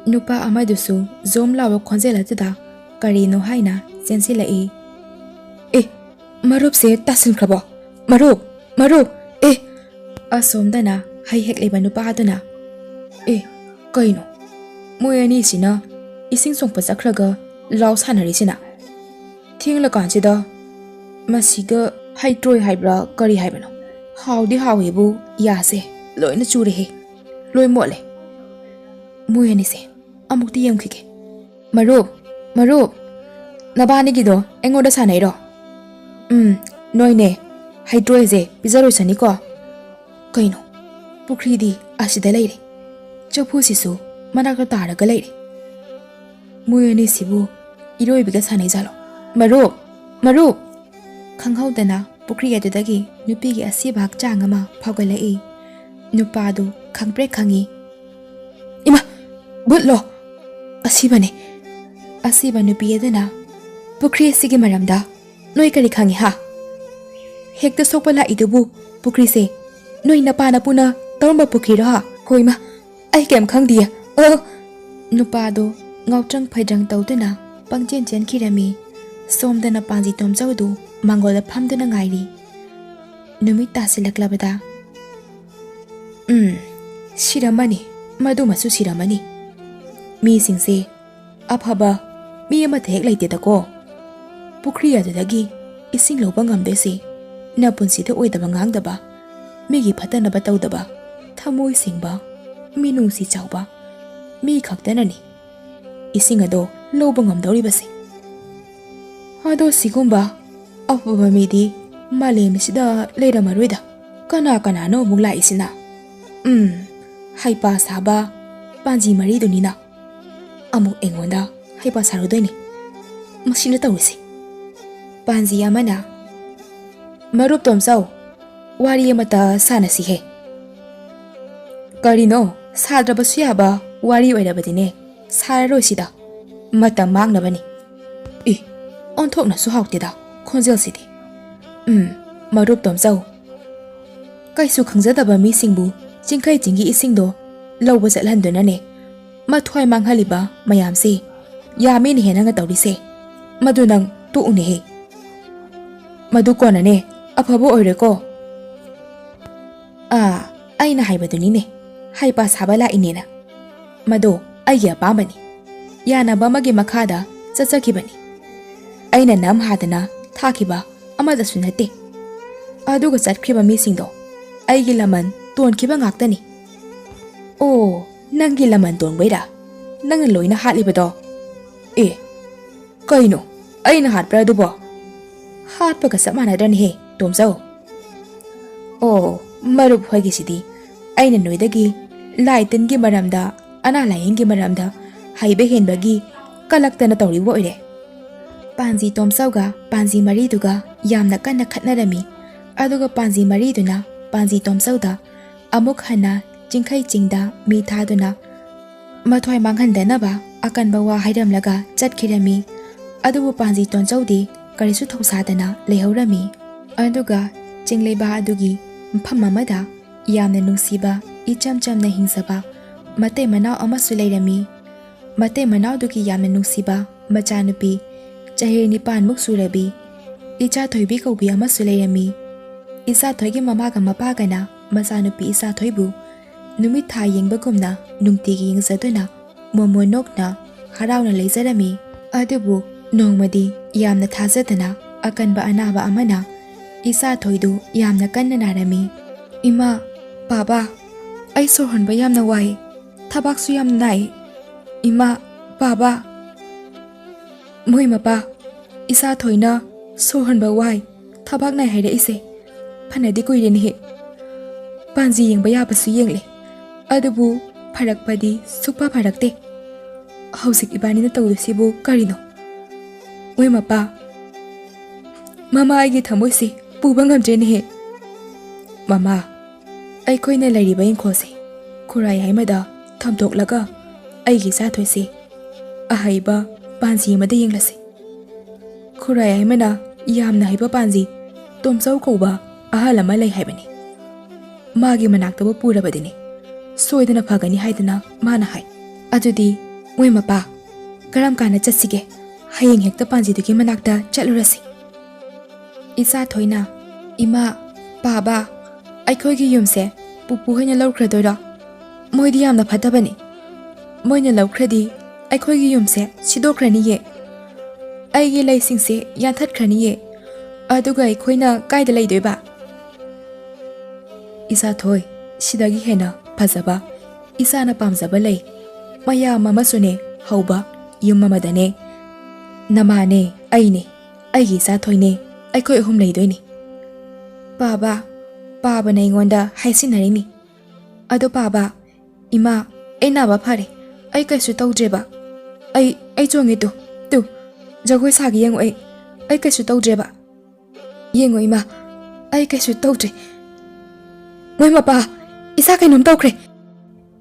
ꯅꯨꯄꯥ ꯑꯃꯗꯨꯁꯨ ꯖꯣꯝ ꯂꯥꯎꯕ ꯈꯣꯟꯖꯦꯜ ꯑꯗꯨꯗ ꯀꯔꯤꯅꯣ ꯍꯥꯏꯅ ꯆꯦꯟꯁꯤꯜꯂꯛꯏ꯫ "ꯑꯦ, ꯃꯔꯨꯞꯁꯦ ꯇꯥꯁꯤꯟꯈ꯭ꯔꯕꯣ? ꯃꯔꯨꯞ, ꯃꯔꯨꯞ, ꯑꯦ!" ꯑꯁꯣꯝꯗꯅ ꯍꯩ ꯍꯦꯛꯂꯤꯕ ꯅꯨꯄꯥ ꯑꯗꯨꯅ, "ꯑꯦ, ꯀꯩꯅꯣ? ꯃꯣꯏ ꯑꯅꯤꯁꯤꯅ ꯏꯁꯤꯡ ꯁꯣꯛꯄ ꯆꯠꯈ꯭ꯔꯒ ꯂꯥꯎ ꯁꯥꯟꯅꯔꯤꯁꯤꯅ? ꯊꯦꯡꯂꯀꯥꯟꯁꯤꯗ ꯃꯁꯤꯒ ꯍꯩꯇ꯭ꯔꯣꯏ ꯍꯥꯏꯕ꯭ꯔꯥ ꯀꯔꯤ ꯍꯥꯏꯕꯅꯣ? ꯍꯥꯎꯗꯤ ꯍꯥꯎꯋꯦꯕꯨ, ꯌꯥꯁꯦ ꯂꯣꯏꯅ ꯆꯨꯔꯦꯍꯦ, ꯂꯣꯏ ꯃꯣꯠꯂꯦ꯫ ꯃꯣꯏ ꯑꯅꯤꯁꯦ ꯑꯃꯨꯛꯇ ꯌꯦꯡꯈꯤꯒꯦ꯫ ꯃꯔꯨꯞ, ꯃꯔꯨꯞ, ꯅꯕꯥꯅꯤꯒꯤꯗꯣ ꯑꯩꯉꯣꯟꯗ ꯁꯥꯟꯅꯩꯔꯣ? ꯎꯝ, ꯅꯣꯏꯅꯦ, ꯍꯩꯇ꯭ꯔꯣꯏꯁꯦ ꯄꯤꯖꯔꯣꯏꯁꯅꯤꯀꯣ꯫ ꯀꯩꯅꯣ, ꯄꯨꯈ꯭ꯔꯤꯗꯤ ꯑꯁꯤꯗ ꯂꯩꯔꯦ, ꯆꯐꯨꯁꯤꯁꯨ ꯃꯅꯥꯛꯇ ꯇꯥꯔꯒ ꯂꯩꯔꯦ꯫ ꯃꯣꯏ ꯑꯅꯤꯁꯤꯕꯨ ꯏꯔꯣꯏꯕꯤꯒ ꯁꯥꯟꯅꯩꯖꯥꯠꯂꯣ? ꯃꯔꯨꯞ, ꯃꯔꯨꯞ!" ꯈꯪꯍꯧꯗꯅ ꯄꯨꯈ꯭ꯔꯤ ꯑꯗꯨꯗꯒꯤ ꯅꯨꯄꯤꯒꯤ ꯑꯁꯤꯕ ꯍꯛꯆꯥꯡ ꯑꯃ ꯐꯥꯎꯒꯠꯂꯛꯏ꯫ ꯅꯨꯄꯥꯗꯨ ꯈꯪꯄ꯭ꯔꯦꯛ ꯈꯪꯉꯤ꯫ "ꯏꯃꯥ! ꯚꯨꯠꯂꯣ? ꯑꯁꯤꯕꯅꯦ!" ꯑꯁꯤꯕ ꯅꯨꯄꯤ ꯑꯗꯨꯅ, "ꯄꯨꯈ꯭ꯔꯤ ꯑꯁꯤꯒꯤ ꯃꯔꯝꯗ ꯅꯣꯏ ꯀꯔꯤ ꯈꯪꯉꯤ, ꯍꯥ? ꯍꯦꯛꯇ ꯁꯣꯛꯄ ꯂꯥꯛꯏꯗꯨꯕꯨ ꯄꯨꯈ꯭ꯔꯤꯁꯦ ꯅꯣꯏ ꯅꯄꯥ ꯅꯄꯨꯅ ꯇꯧꯔꯝꯕ ꯄꯨꯈ꯭ꯔꯤꯔꯣ, ꯍꯥ? ꯍꯣꯏ, ꯏꯃꯥ, ꯑꯩ ꯀꯩꯝ ꯈꯪꯗꯤꯌꯦ꯫ ꯑ!" ꯅꯨꯄꯥꯗꯣ ꯉꯥꯎꯇ꯭ꯔꯪ ꯐꯩꯗ꯭ꯔꯪ ꯇꯧꯗꯨꯅ ꯄꯪꯆꯦꯟ ꯆꯦꯟꯈꯤꯔꯝꯃꯤ꯫ ꯁꯣꯝꯗꯅ ꯄꯥꯟꯖꯤ ꯇꯣꯝꯆꯧꯗꯨ ꯃꯥꯡꯒꯣꯜꯗ ꯐꯝꯗꯨꯅ ꯉꯥꯏꯔꯤ꯫ ꯅꯨꯃꯤꯠ ꯇꯥꯁꯤꯜꯂꯛꯂꯕꯗ, "ꯎꯝ, ꯁꯤꯔꯝꯃꯅꯤ, ꯃꯗꯨꯃꯁꯨ ꯁꯤꯔꯝꯃꯅꯤ꯫ ꯃꯤꯁꯤꯡꯁꯦ ꯑꯐꯕ ꯃꯤ ꯑꯃꯠꯇ ꯍꯦꯛ ꯂꯩꯇꯦꯗꯀꯣ꯫ ꯄꯨꯈ꯭ꯔꯤ ꯑꯗꯨꯗꯒꯤ ꯏꯁꯤꯡ ꯂꯧꯕ ꯉꯝꯗꯣꯏꯁꯦ ꯅꯄꯨꯟꯁꯤꯗ ꯑꯣꯏꯗꯕ ꯉꯥꯡꯗꯕ, ꯃꯤꯒꯤ ꯐꯠꯇꯅꯕ ꯇꯧꯗꯕ, ꯊꯃꯣꯏ ꯁꯦꯡꯕ, ꯃꯤꯅꯨꯡꯁꯤ ꯆꯥꯎꯕ ꯃꯤ ꯈꯛꯇꯅꯅꯤ ꯏꯁꯤꯡ ꯑꯗꯣ ꯂꯧꯕ ꯉꯝꯗꯧꯔꯤꯕꯁꯦ꯫ ꯑꯗꯣ ꯁꯤꯒꯨꯝꯕ ꯑꯐꯕ ꯃꯤꯗꯤ ꯃꯥꯂꯦꯝꯁꯤꯗ ꯂꯩꯔꯝꯃꯔꯣꯏꯗ꯫ ꯀꯅꯥ ꯀꯅꯥꯅꯣ ꯑꯃꯨꯛ ꯂꯥꯛꯏꯁꯤꯅ? ꯎꯝ, ꯍꯩꯄꯥ ꯁꯥꯕ ꯄꯥꯟꯖꯤ ꯃꯔꯤꯗꯨꯅꯤꯅ꯫ ꯑꯃꯨꯛ ꯑꯩꯉꯣꯟꯗ ꯍꯩꯄꯥ ꯁꯥꯔꯨꯗꯣꯏꯅꯤ ꯃꯁꯤꯅ ꯇꯧꯔꯤꯁꯦ꯫ ꯄꯥꯟꯖꯤ ꯑꯃꯅ, "ꯃꯔꯨꯞ ꯇꯣꯝꯆꯧ, ꯋꯥꯔꯤ ꯑꯃꯇ ꯁꯥꯟꯅꯁꯤꯍꯦ꯫" "ꯀꯔꯤꯅꯣ? ꯁꯥꯗ꯭ꯔꯕꯁꯨ ꯌꯥꯕ ꯋꯥꯔꯤ ꯑꯣꯏꯔꯕꯗꯤꯅꯦ, ꯁꯥꯔꯔꯣꯏꯁꯤꯗ, ꯃꯇꯝ ꯃꯥꯡꯅꯕꯅꯤ꯫" ꯏ, ꯑꯣꯟꯊꯣꯛꯅꯁꯨ ꯍꯥꯎꯇꯦꯗ ꯈꯣꯟꯖꯦꯜꯁꯤꯗꯤ꯫ "ꯎꯝ, ꯃꯔꯨꯞ ꯇꯣꯝꯆꯧ, ꯀꯩꯁꯨ ꯈꯪꯖꯗꯕ ꯃꯤꯁꯤꯡꯕꯨ ꯆꯤꯡꯈꯩ ꯆꯤꯡꯒꯤ ꯏꯁꯤꯡꯗꯣ ꯂꯧꯕ ꯆꯠꯍꯟꯗꯨꯅꯅꯦ, ꯃꯊ꯭ꯋꯥꯏ ꯃꯥꯡꯍꯜꯂꯤꯕ ꯃꯌꯥꯝꯁꯦ ꯌꯥꯝꯃꯤꯅꯦꯍꯦ ꯅꯪꯅ ꯇꯧꯔꯤꯁꯦ꯫ ꯃꯗꯨ ꯅꯪ ꯇꯣꯛꯎꯅꯦꯍꯦ꯫ ꯃꯗꯨ ꯀꯣꯟꯅꯅꯦ, ꯑꯐꯕ ꯑꯣꯏꯔꯣꯏꯀꯣ꯫" "ꯑꯥ, ꯑꯩꯅ ꯍꯥꯏꯕꯗꯨꯅꯤꯅꯦ, ꯍꯩꯄꯥ ꯁꯥꯕ ꯂꯥꯛꯏꯅꯦꯅ꯫ ꯃꯗꯣ ꯑꯩꯒꯤ ꯑꯄꯥꯝꯕꯅꯤ꯫ ꯌꯥꯅꯕ ꯑꯃꯒꯤ ꯃꯈꯥꯗ ꯆꯠꯆꯈꯤꯕꯅꯤ꯫ ꯑꯩꯅ ꯅꯝ ꯍꯥꯗꯅ ꯊꯥꯈꯤꯕ ꯑꯃꯗꯁꯨ ꯅꯠꯇꯦ꯫ ꯑꯗꯨꯒ ꯆꯠꯈ꯭ꯔꯤꯕ ꯃꯤꯁꯤꯡꯗꯣ ꯑꯩꯒꯤ ꯂꯃꯟ ꯇꯣꯟꯈꯤꯕ ꯉꯥꯛꯇꯅꯤ꯫" "ꯑꯣ, ꯅꯪꯒꯤ ꯂꯃꯟ ꯇꯣꯟꯕꯩꯔꯥ ꯅꯪꯅ ꯂꯣꯏꯅ ꯍꯥꯠꯂꯤꯕꯗꯣ?" "ꯑꯦ, ꯀꯩꯅꯣ? ꯑꯩꯅ ꯍꯥꯠꯄ꯭ꯔꯥ ꯑꯗꯨꯕꯣ?" "ꯍꯥꯠꯄꯒ ꯆꯞ ꯃꯥꯟꯅꯗ꯭ꯔꯅꯦꯍꯦ, ꯇꯣꯝꯆꯧ?" "ꯑꯣ, ꯃꯔꯨꯞ ꯍꯣꯏꯒꯤꯁꯤꯗꯤ ꯑꯩꯅ ꯅꯣꯏꯗꯒꯤ ꯂꯥꯏ ꯇꯤꯟꯒꯤ ꯃꯔꯝꯗ, ꯑꯅꯥ ꯂꯥꯏꯌꯦꯡꯒꯤ ꯃꯔꯝꯗ ꯍꯩꯕ ꯍꯦꯟꯕꯒꯤ ꯀꯂꯛꯇꯅ ꯇꯧꯔꯤꯕ ꯑꯣꯏꯔꯦ꯫" ꯄꯥꯟꯖꯤ ꯇꯣꯝꯆꯧꯒ ꯄꯥꯟꯖꯤ ꯃꯔꯤꯗꯨꯒ ꯌꯥꯝꯅ ꯀꯟꯅ ꯈꯠꯅꯔꯝꯃꯤ꯫ ꯑꯗꯨꯒ ꯄꯥꯟꯖꯤ ꯃꯔꯤꯗꯨꯅ ꯄꯥꯟꯖꯤ ꯇꯣꯝꯆꯧꯗ ꯑꯃꯨꯛ ꯍꯟꯅ ꯆꯤꯡꯈꯩ ꯆꯤꯡꯗ ꯃꯤ ꯊꯥꯗꯨꯅ ꯃꯊ꯭ꯋꯥꯏ ꯃꯥꯡꯍꯟꯗꯅꯕ ꯑꯀꯟꯕ ꯋꯥ ꯍꯥꯏꯔꯝꯂꯒ ꯆꯠꯈꯤꯔꯝꯃꯤ꯫ ꯑꯗꯨꯕꯨ ꯄꯥꯟꯖꯤ ꯇꯣꯝꯆꯧꯗꯤ ꯀꯔꯤꯁꯨ ꯊꯧꯁꯥꯗꯅ ꯂꯩꯍꯧꯔꯝꯃꯤ꯫ ꯑꯗꯨꯒ ꯆꯤꯡꯂꯩꯕꯥꯛ ꯑꯗꯨꯒꯤ ꯃꯐꯝ ꯑꯃꯗ ꯌꯥꯝꯅ ꯅꯨꯡꯁꯤꯕ, ꯏꯆꯝ ꯆꯝꯅ ꯍꯤꯡꯖꯕ ꯃꯇꯩ ꯃꯅꯥꯎ ꯑꯃꯁꯨ ꯂꯩꯔꯝꯃꯤ꯫ ꯃꯇꯩ ꯃꯅꯥꯎꯗꯨꯒꯤ ꯌꯥꯝꯅ ꯅꯨꯡꯁꯤꯕ ꯃꯆꯥꯅꯨꯄꯤ, ꯆꯍꯤ ꯅꯤꯄꯥꯟꯃꯨꯛ ꯁꯨꯔꯕꯤ ꯏꯆꯥ ꯊꯣꯏꯕꯤ ꯀꯧꯕꯤ ꯑꯃꯁꯨ ꯂꯩꯔꯝꯃꯤ꯫ ꯏꯆꯥ ꯊꯣꯏꯒꯤ ꯃꯃꯥꯒ ꯃꯄꯥꯒꯅ ꯃꯆꯥꯅꯨꯄꯤ ꯏꯆꯥ ꯊꯣꯏꯕꯨ ꯅꯨꯃꯤꯠ ꯊꯥ ꯌꯦꯡꯕꯒꯨꯝꯅ ꯅꯨꯡꯇꯤꯒꯤ ꯌꯦꯡꯖꯗꯨꯅ ꯃꯣꯃꯣꯟ ꯅꯣꯛꯅ ꯍꯔꯥꯎꯅ ꯂꯩꯖꯔꯝꯃꯤ꯫ ꯑꯗꯨꯕꯨ ꯅꯣꯡꯃꯗꯤ ꯌꯥꯝꯅ ꯊꯥꯖꯗꯅ ꯑꯀꯟꯕ ꯑꯅꯥꯕ ꯑꯃꯅ ꯏꯆꯥ ꯊꯣꯏꯗꯨ ꯌꯥꯝꯅ ꯀꯟꯅ ꯅꯥꯔꯝꯃꯤ꯫ "ꯏꯃꯥ, ꯕꯥꯕꯥ, ꯑꯩ ꯁꯣꯔ ꯍꯣꯟꯕ ꯌꯥꯝꯅ ꯋꯥꯏ, ꯊꯕꯥꯛꯁꯨ ꯌꯥꯝꯅ ꯅꯥꯏ꯫ ꯏꯃꯥ, ꯕꯥꯕꯥ, ꯃꯣꯏ ꯃꯄꯥ, ꯏꯆꯥ ꯊꯣꯏꯅ ꯁꯣꯔ ꯍꯣꯟꯕ ꯋꯥꯏ, ꯊꯕꯥꯛ ꯅꯥꯏ ꯍꯥꯏꯔꯛꯏꯁꯦ ꯐꯅꯗꯤ ꯀꯨꯏꯔꯦꯅꯦꯍꯦ꯫ ꯄꯥꯟꯖꯤ ꯌꯦꯡꯕ ꯌꯥꯕꯁꯨ ꯌꯦꯡꯂꯦ, ꯑꯗꯨꯕꯨ ꯐꯔꯛꯄꯗꯤ ꯁꯨꯛꯐ ꯐꯔꯛꯇꯦ꯫ ꯍꯧꯖꯤꯛ ꯏꯕꯥꯅꯤꯅ ꯇꯧꯗꯣꯏꯁꯤꯕꯨ ꯀꯔꯤꯅꯣ? ꯃꯣꯏ ꯃꯄꯥ, ꯃꯃꯥ, ꯑꯩꯒꯤ ꯊꯃꯣꯏꯁꯦ ꯄꯨꯕ ꯉꯝꯗ꯭ꯔꯦꯅꯦꯍꯦ꯫ ꯃꯃꯥ, ꯑꯩꯈꯣꯏꯅ ꯂꯩꯔꯤꯕ ꯏꯪꯈꯣꯜꯁꯦ ꯈꯨꯔꯥꯏ ꯍꯥꯏꯃꯗ ꯊꯝꯗꯣꯛꯂꯒ ꯑꯩꯒꯤ ꯏꯆꯥꯊꯣꯏꯁꯦ ꯑꯍꯩꯕ ꯄꯥꯟꯖꯤ ꯑꯃꯗ ꯌꯦꯡꯂꯁꯤ꯫ ꯈꯨꯔꯥꯏ ꯍꯥꯏꯃꯅ ꯌꯥꯝꯅ ꯍꯩꯕ ꯄꯥꯟꯖꯤ ꯇꯣꯝꯆꯧ ꯀꯧꯕ ꯑꯍꯜ ꯑꯃ ꯂꯩ ꯍꯥꯏꯕꯅꯤ꯫ ꯃꯥꯒꯤ ꯃꯅꯥꯛꯇꯕꯨ ꯄꯨꯔꯕꯗꯤꯅꯦ ꯁꯣꯏꯗꯅ ꯐꯒꯅꯤ ꯍꯥꯏꯗꯅ ꯃꯥꯅ ꯍꯥꯏ꯫ ꯑꯗꯨꯗꯤ ꯃꯣꯏ ꯃꯄꯥ, ꯀꯔꯝ ꯀꯥꯟꯗ ꯆꯠꯁꯤꯒꯦ? ꯍꯌꯦꯡ ꯍꯦꯛꯇ ꯄꯥꯟꯖꯤꯗꯨꯒꯤ ꯃꯅꯥꯛꯇ ꯆꯠꯂꯨꯔꯁꯤ꯫ ꯏꯆꯥ ꯊꯣꯏꯅ, "ꯏꯃꯥ, ꯄꯥꯕ, ꯑꯩꯈꯣꯏꯒꯤ ꯌꯨꯝꯁꯦ ꯄꯨꯄꯨ ꯍꯣꯏꯅ ꯂꯧꯈ꯭ꯔꯗꯣꯏꯔꯣ? ꯃꯣꯏꯗꯤ ꯌꯥꯝꯅ ꯐꯠꯇꯕꯅꯤ꯫ ꯃꯣꯏꯅ ꯂꯧꯈ꯭ꯔꯗꯤ ꯑꯩꯈꯣꯏꯒꯤ ꯌꯨꯝꯁꯦ ꯁꯤꯗꯣꯛꯈ꯭ꯔꯅꯤꯌꯦ꯫ ꯑꯩꯒꯤ ꯂꯩꯁꯤꯡꯁꯦ ꯌꯥꯟꯊꯠꯈ꯭ꯔꯅꯤꯌꯦ꯫ ꯑꯗꯨꯒ ꯑꯩꯈꯣꯏꯅ ꯀꯥꯏꯗ ꯂꯩꯗꯣꯏꯕ?" ꯏꯆꯥ ꯊꯣꯏ, ꯁꯤꯗꯒꯤ ꯍꯦꯟꯅ ꯐꯖꯕ, ꯏꯆꯥꯅ ꯄꯥꯝꯖꯕ ꯂꯩ꯫ ꯃꯌꯥꯝ ꯑꯃꯁꯨꯅꯦ ꯍꯧꯕ ꯌꯨꯝ ꯑꯃꯗꯅꯦ ꯅꯃꯥꯅꯦ, ꯑꯩꯅꯦ, ꯑꯩꯒꯤ ꯏꯆꯥ ꯊꯣꯏꯅꯦ, ꯑꯩꯈꯣꯏ ꯑꯍꯨꯝ ꯂꯩꯗꯣꯏꯅꯤ꯫ ꯄꯥꯕ, ꯄꯥꯕꯅ ꯑꯩꯉꯣꯟꯗ ꯍꯥꯏꯁꯤꯟꯅꯔꯤꯅꯤ꯫ ꯑꯗꯣ ꯄꯥꯕ, "ꯏꯃꯥ, ꯑꯩ ꯅꯥꯕ ꯐꯔꯦ꯫ ꯑꯩ ꯀꯩꯁꯨ ꯇꯧꯗ꯭ꯔꯦꯕ꯫ ꯑꯩ, ꯑꯩ ꯆꯣꯡꯉꯦ ꯇꯨ, ꯇꯨ, ꯖꯒꯣꯏ ꯁꯥꯒꯦ ꯌꯦꯡꯉꯨ ꯑꯩ꯫ ꯑꯩ ꯀꯩꯁꯨ ꯇꯧꯗ꯭ꯔꯦꯕ꯫ ꯌꯦꯡꯉꯨ ꯏꯃꯥ, ꯑꯩ ꯀꯩꯁꯨ ꯇꯧꯗ꯭ꯔꯦ꯫ ꯃꯣꯏ ꯃꯄꯥ, ꯏꯆꯥ ꯀꯩꯅꯣꯝ ꯇꯧꯈ꯭ꯔꯦ꯫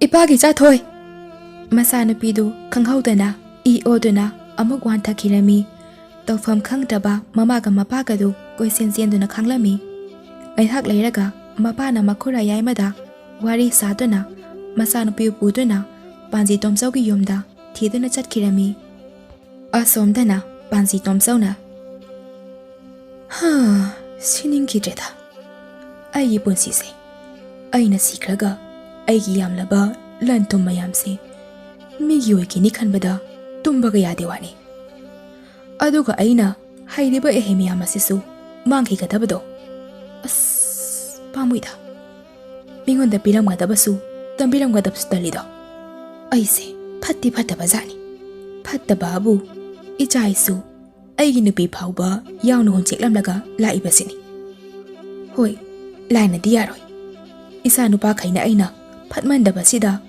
ꯏꯄꯥꯒꯤ ꯏꯆꯥ ꯊꯣꯏ!" ꯃꯆꯥꯅꯨꯄꯤꯗꯨ ꯈꯪꯍꯧꯗꯅ ꯏ ꯑꯣꯗꯨꯅ ꯑꯃꯨꯛ ꯋꯥꯟꯊꯈꯤꯔꯝꯃꯤ꯫ ꯇꯧꯐꯝ ꯈꯪꯗ꯭ꯔꯕ ꯃꯃꯥꯒ ꯃꯄꯥꯒꯗꯨ ꯀꯣꯏꯆꯦꯟ ꯆꯦꯟꯗꯨꯅ ꯈꯥꯡꯂꯝꯃꯤ꯫ ꯉꯥꯏꯍꯥꯛ ꯂꯩꯔꯒ ꯃꯄꯥꯅ ꯃꯈꯨꯔꯥ ꯌꯥꯏꯃꯗ ꯋꯥꯔꯤ ꯁꯥꯗꯨꯅ ꯃꯆꯥꯅꯨꯄꯤꯕꯨ ꯄꯨꯗꯨꯅ ꯄꯥꯟꯖꯤ ꯇꯣꯝꯆꯧꯒꯤ ꯌꯨꯝꯗ ꯊꯤꯗꯨꯅ ꯆꯠꯈꯤꯔꯝꯃꯤ꯫ ꯑꯁꯣꯝꯗꯅ ꯄꯥꯟꯖꯤ ꯇꯣꯝꯆꯧꯅ, "ꯍꯥ, ꯁꯤꯅꯤꯡꯈꯤꯗ꯭ꯔꯦꯗ꯫ ꯑꯩꯒꯤ ꯄꯨꯟꯁꯤꯁꯦ, ꯑꯩꯅ ꯁꯤꯈ꯭ꯔꯒ ꯑꯩꯒꯤ ꯌꯥꯝꯂꯕ ꯂꯟ ꯊꯨꯝ ꯃꯌꯥꯝꯁꯦ ꯃꯤꯒꯤ ꯑꯣꯏꯈꯤꯅꯤ ꯈꯟꯕꯗ ꯇꯨꯝꯕꯒ ꯌꯥꯗꯦ ꯋꯥꯅꯤ꯫ ꯑꯗꯨꯒ ꯑꯩꯅ ꯍꯩꯔꯤꯕ ꯑꯍꯩ ꯃꯌꯥꯝ ꯑꯁꯤꯁꯨ ꯃꯥꯡꯈꯤꯒꯗꯕꯗꯣ꯫ ꯑꯁ, ꯄꯥꯝꯃꯨꯏꯗ꯫ ꯃꯤꯉꯣꯟꯗ ꯄꯤꯔꯝꯒꯗꯕꯁꯨ ꯇꯝꯕꯤꯔꯝꯒꯗꯕꯁꯨ ꯇꯜꯂꯤꯗꯣ꯫ ꯑꯩꯁꯦ ꯐꯠꯇꯤ ꯐꯠꯇꯕ ꯖꯥꯠꯅꯤ꯫ ꯐꯠꯇꯕꯕꯨ ꯏꯆꯥ ꯏꯁꯨ, ꯑꯩꯒꯤ ꯅꯨꯄꯤ ꯐꯥꯎꯕ ꯌꯥꯎꯅ ꯍꯨꯟꯆꯦꯛꯂꯝꯂꯒ ꯂꯥꯛꯏꯕꯁꯤꯅꯤ꯫ ꯍꯣꯏ, ꯂꯥꯏꯅꯗꯤ ꯌꯥꯔꯣꯏ꯫ ꯏꯆꯥ ꯅꯨꯄꯥꯈꯩꯅ ꯑꯩꯅ ꯐꯠꯃꯟꯗꯕꯁꯤꯗ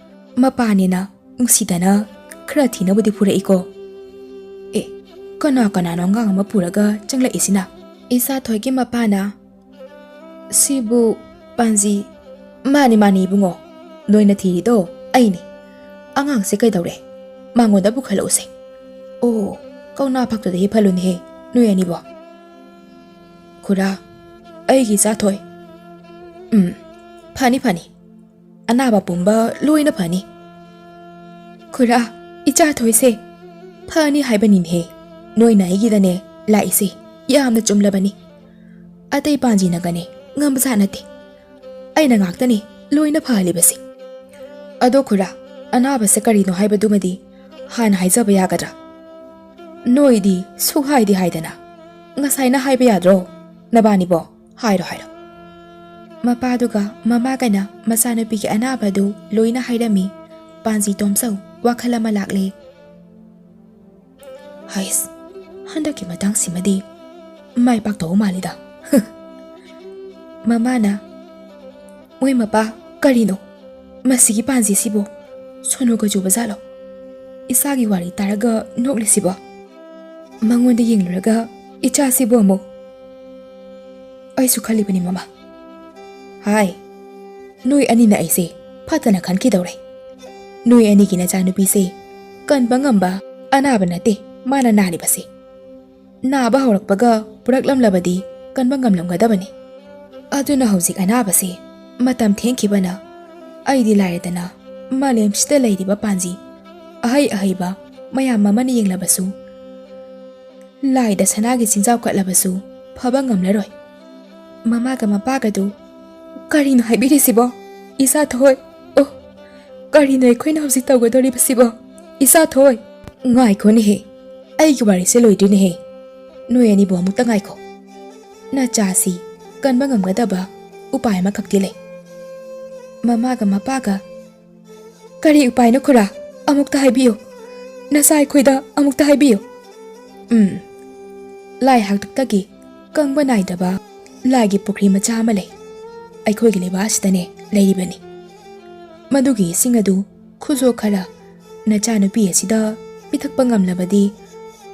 ꯃꯄꯥꯅꯦꯅ ꯅꯨꯡꯁꯤꯗꯅ ꯈꯔ ꯊꯤꯅꯕꯨꯗꯤ ꯐꯨꯔꯛꯏꯀꯣ꯫ ꯑꯦ, ꯀꯅꯥ ꯀꯅꯥꯅꯣ ꯑꯉꯥꯡ ꯑꯃ ꯄꯨꯔꯒ ꯆꯪꯂꯛꯏꯁꯤꯅ? ꯏꯆꯥ ꯊꯣꯏꯒꯤ ꯃꯄꯥꯅ, "ꯁꯤꯕꯨ ꯄꯥꯟꯖꯤ?" "ꯃꯥꯅꯤ, ꯃꯥꯅꯤ, ꯏꯕꯨꯡꯉꯣ꯫ ꯅꯣꯏꯅ ꯊꯤꯔꯤꯗꯣ ꯑꯩꯅꯤ꯫ ꯑꯉꯥꯡꯁꯦ ꯀꯩꯗꯧꯔꯦ? ꯃꯉꯣꯟꯗ ꯄꯨꯈꯠꯂꯛꯎꯁꯦ꯫ ꯑꯣ, ꯀꯧꯅꯥ ꯐꯛꯇꯨꯗ ꯍꯤꯞꯍꯜꯂꯨꯅꯦꯍꯦ, ꯅꯣꯏ ꯑꯅꯤꯕꯣ꯫" "ꯈꯨꯔꯥ, ꯑꯩꯒꯤ ꯏꯆꯥ ꯊꯣꯏ꯫" "ꯎꯝ, ꯐꯅꯤ, ꯐꯅꯤ꯫ ꯑꯅꯥꯕ ꯄꯨꯝꯕ ꯂꯣꯏꯅ ꯐꯅꯤ꯫" "ꯈꯨꯔꯥ, ꯏꯆꯥ ꯊꯣꯏꯁꯦ ꯐꯅꯤ ꯍꯥꯏꯕꯅꯤꯅꯦꯍꯦ꯫ ꯅꯣꯏꯅ ꯑꯩꯒꯤꯗꯅꯦ ꯂꯥꯛꯏꯁꯦ ꯌꯥꯝꯅ ꯆꯨꯝꯂꯕꯅꯤ꯫ ꯑꯇꯩ ꯄꯥꯟꯖꯤꯅꯒꯅꯦ ꯉꯝꯕꯖꯥꯠ ꯅꯠꯇꯦ꯫ ꯑꯩꯅ ꯉꯥꯛꯇꯅꯦ ꯂꯣꯏꯅ ꯐꯍꯜꯂꯤꯕꯁꯦ꯫ ꯑꯗꯣ ꯈꯨꯔꯥ, ꯑꯅꯥꯕꯁꯦ ꯀꯔꯤꯅꯣ ꯍꯥꯏꯕꯗꯨꯃꯗꯤ ꯍꯥꯟꯅ ꯍꯥꯏꯖꯕ ꯌꯥꯒꯗ꯭ꯔꯥ? ꯅꯣꯏꯗꯤ ꯁꯨꯛꯍꯥꯏꯗꯤ ꯍꯥꯏꯗꯅ꯫ ꯉꯁꯥꯏꯅ ꯍꯥꯏꯕ ꯌꯥꯗ꯭ꯔꯣ ꯅꯕꯥꯅꯤꯕꯣ? ꯍꯥꯏꯔꯣ, ꯍꯥꯏꯔꯣ꯫" ꯃꯄꯥꯗꯨꯒ ꯃꯃꯥꯒꯅ ꯃꯆꯥꯅꯨꯄꯤꯒꯤ ꯑꯅꯥꯕꯗꯨ ꯂꯣꯏꯅ ꯍꯥꯏꯔꯝꯃꯤ꯫ ꯄꯥꯟꯖꯤ ꯇꯣꯝꯆꯧ ꯋꯥꯈꯜ ꯑꯃ ꯂꯥꯛꯂꯦ꯫ "ꯍꯩꯁ, ꯍꯟꯗꯛꯀꯤ ꯃꯇꯥꯡꯁꯤꯃꯗꯤ ꯃꯥꯏ ꯄꯥꯛꯇꯧꯕ ꯃꯥꯜꯂꯤꯗ꯫" ꯃꯃꯥꯅ, "ꯃꯣꯏ ꯃꯄꯥ, ꯀꯔꯤꯅꯣ? ꯃꯁꯤꯒꯤ ꯄꯥꯟꯖꯤꯁꯤꯕꯨ ꯁꯣꯅꯣꯒ ꯆꯨꯕ ꯖꯥꯠꯂꯣ? ꯏꯆꯥꯒꯤ ꯋꯥꯔꯤ ꯇꯥꯔꯒ ꯅꯣꯛꯂꯤꯁꯤꯕꯣ? ꯃꯉꯣꯟꯗ ꯌꯦꯡꯂꯨꯔꯒ ꯏꯆꯥꯁꯤꯕꯨ ꯑꯃꯨꯛ ꯑꯩꯁꯨ ꯈꯜꯂꯤꯕꯅꯤ ꯃꯃꯥ꯫" "ꯍꯥꯏ, ꯅꯣꯏ ꯑꯅꯤꯅ ꯑꯩꯁꯦ ꯐꯠꯇꯅ ꯈꯟꯈꯤꯗꯧꯔꯦ꯫ ꯅꯣꯏ ꯑꯅꯤꯒꯤ ꯅꯆꯥꯅꯨꯄꯤꯁꯦ ꯀꯟꯕ ꯉꯝꯕ ꯑꯅꯥꯕ ꯅꯠꯇꯦ ꯃꯥꯅ ꯅꯥꯔꯤꯕꯁꯦ꯫ ꯅꯥꯕ ꯍꯧꯔꯛꯄꯒ ꯄꯨꯔꯛꯂꯝꯂꯕꯗꯤ ꯀꯟꯕ ꯉꯝꯂꯝꯒꯗꯕꯅꯤ꯫ ꯑꯗꯨꯅ ꯍꯧꯖꯤꯛ ꯑꯅꯥꯕꯁꯤ ꯃꯇꯝ ꯊꯦꯡꯈꯤꯕꯅ ꯑꯩꯗꯤ ꯂꯥꯏꯔꯗꯅ ꯃꯥꯂꯦꯝꯁꯤꯗ ꯂꯩꯔꯤꯕ ꯄꯥꯟꯖꯤ ꯑꯍꯩ ꯑꯍꯩꯕ ꯃꯌꯥꯝ ꯑꯃꯅ ꯌꯦꯡꯂꯕꯁꯨ, ꯂꯥꯏꯗ ꯁꯅꯥꯒꯤ ꯆꯤꯟꯖꯥꯎ ꯀꯠꯂꯕꯁꯨ ꯐꯕ ꯉꯝꯂꯔꯣꯏ꯫" ꯃꯃꯥꯒ ꯃꯄꯥꯒꯗꯨ, "ꯀꯔꯤꯅꯣ ꯍꯥꯏꯕꯤꯔꯤꯁꯤꯕꯣ? ꯏꯆꯥ ꯊꯣꯏ, ꯑꯣ, ꯀꯔꯤꯅꯣ ꯑꯩꯈꯣꯏꯅ ꯍꯧꯖꯤꯛ ꯇꯧꯒꯗꯧꯔꯤꯕꯁꯤꯕꯣ? ꯏꯆꯥ ꯊꯣꯏ!" "ꯉꯥꯏꯈꯣꯅꯦꯍꯦ, ꯑꯩꯒꯤ ꯋꯥꯔꯤꯁꯦ ꯂꯣꯏꯗ꯭ꯔꯤꯅꯦꯍꯦ꯫ ꯅꯣꯏ ꯑꯅꯤꯕꯨ ꯑꯃꯨꯛꯇ ꯉꯥꯏꯈꯣ꯫ ꯅꯆꯥꯁꯤ ꯀꯟꯕ ꯉꯝꯒꯗꯕ ꯎꯄꯥꯏ ꯑꯃꯈꯛꯇꯤ ꯂꯩ꯫" ꯃꯃꯥꯒ ꯃꯄꯥꯒ, "ꯀꯔꯤ ꯎꯄꯥꯏꯅꯣ ꯈꯨꯔꯥ? ꯑꯃꯨꯛꯇ ꯍꯥꯏꯕꯤꯌꯨ꯫ ꯅꯆꯥ ꯑꯩꯈꯣꯏꯗ ꯑꯃꯨꯛꯇ ꯍꯥꯏꯕꯤꯌꯨ꯫" "ꯎꯝ, ꯂꯥꯏ ꯍꯥꯛꯇꯛꯇꯒꯤ ꯀꯪꯕ ꯅꯥꯏꯗꯕ ꯂꯥꯏꯒꯤ ꯄꯨꯈ꯭ꯔꯤ ꯃꯆꯥ ꯑꯃ ꯂꯩ꯫ ꯑꯩꯈꯣꯏꯒꯤ ꯂꯩꯕꯥꯛ ꯑꯁꯤꯗꯅꯦ ꯂꯩꯔꯤꯕꯅꯤ꯫ ꯃꯗꯨꯒꯤ ꯏꯁꯤꯡ ꯑꯗꯨ ꯈꯨꯖꯣ ꯈꯔ ꯅꯆꯥꯅꯨꯄꯤ ꯑꯁꯤꯗ ꯄꯤꯊꯛꯄ ꯉꯝꯂꯕꯗꯤ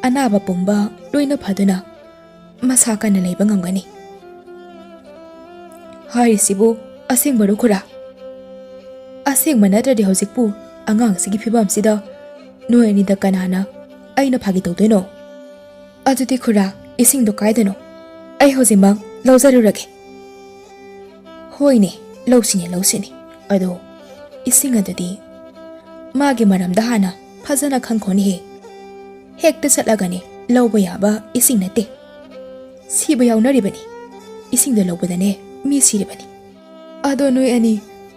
ꯑꯅꯥꯕ ꯄꯨꯝꯕ ꯂꯣꯏꯅ ꯐꯗꯨꯅ ꯃꯁꯥ ꯀꯟꯅ ꯂꯩꯕ ꯉꯝꯒꯅꯤ꯫ ꯍꯥꯏꯔꯤꯁꯤꯕꯨ ꯑꯁꯦꯡꯕꯔꯣ ꯈꯨꯔꯥ? ꯑꯁꯦꯡꯕ ꯅꯠꯇ꯭ꯔꯗꯤ ꯍꯧꯖꯤꯛꯄꯨ ꯑꯉꯥꯡꯁꯤꯒꯤ ꯐꯤꯕꯝꯁꯤꯗ ꯅꯣꯏ ꯑꯅꯤꯗ ꯀꯅꯥꯅ ꯑꯩꯅ ꯐꯥꯒꯤ ꯇꯧꯗꯣꯏꯅꯣ? ꯑꯗꯨꯗꯤ ꯈꯨꯔꯥ, ꯏꯁꯤꯡꯗꯣ ꯀꯥꯏꯗꯅꯣ? ꯑꯩ ꯍꯧꯖꯤꯛꯃꯛ ꯂꯧꯖꯔꯨꯔꯒꯦ꯫ ꯍꯣꯏꯅꯦ, ꯂꯧꯁꯤꯅꯦ, ꯂꯧꯁꯤꯅꯦ꯫ ꯑꯗꯣ ꯏꯁꯤꯡ ꯑꯗꯨꯗꯤ ꯃꯥꯒꯤ ꯃꯔꯝꯗ ꯍꯥꯟꯅ ꯐꯖꯅ ꯈꯪꯈꯣꯅꯦꯍꯦ꯫ ꯍꯦꯛꯇ ꯆꯠꯂꯒꯅꯦ ꯂꯧꯕ ꯌꯥꯕ ꯏꯁꯤꯡ ꯅꯠꯇꯦ꯫ ꯁꯤꯕ ꯌꯥꯎꯅꯔꯤꯕꯅꯤ꯫ ꯏꯁꯤꯡꯗꯣ ꯂꯧꯕꯗꯅꯦ ꯃꯤ ꯁꯤꯔꯤꯕꯅꯤ꯫ ꯑꯗꯣ ꯅꯣꯏ ꯑꯅꯤ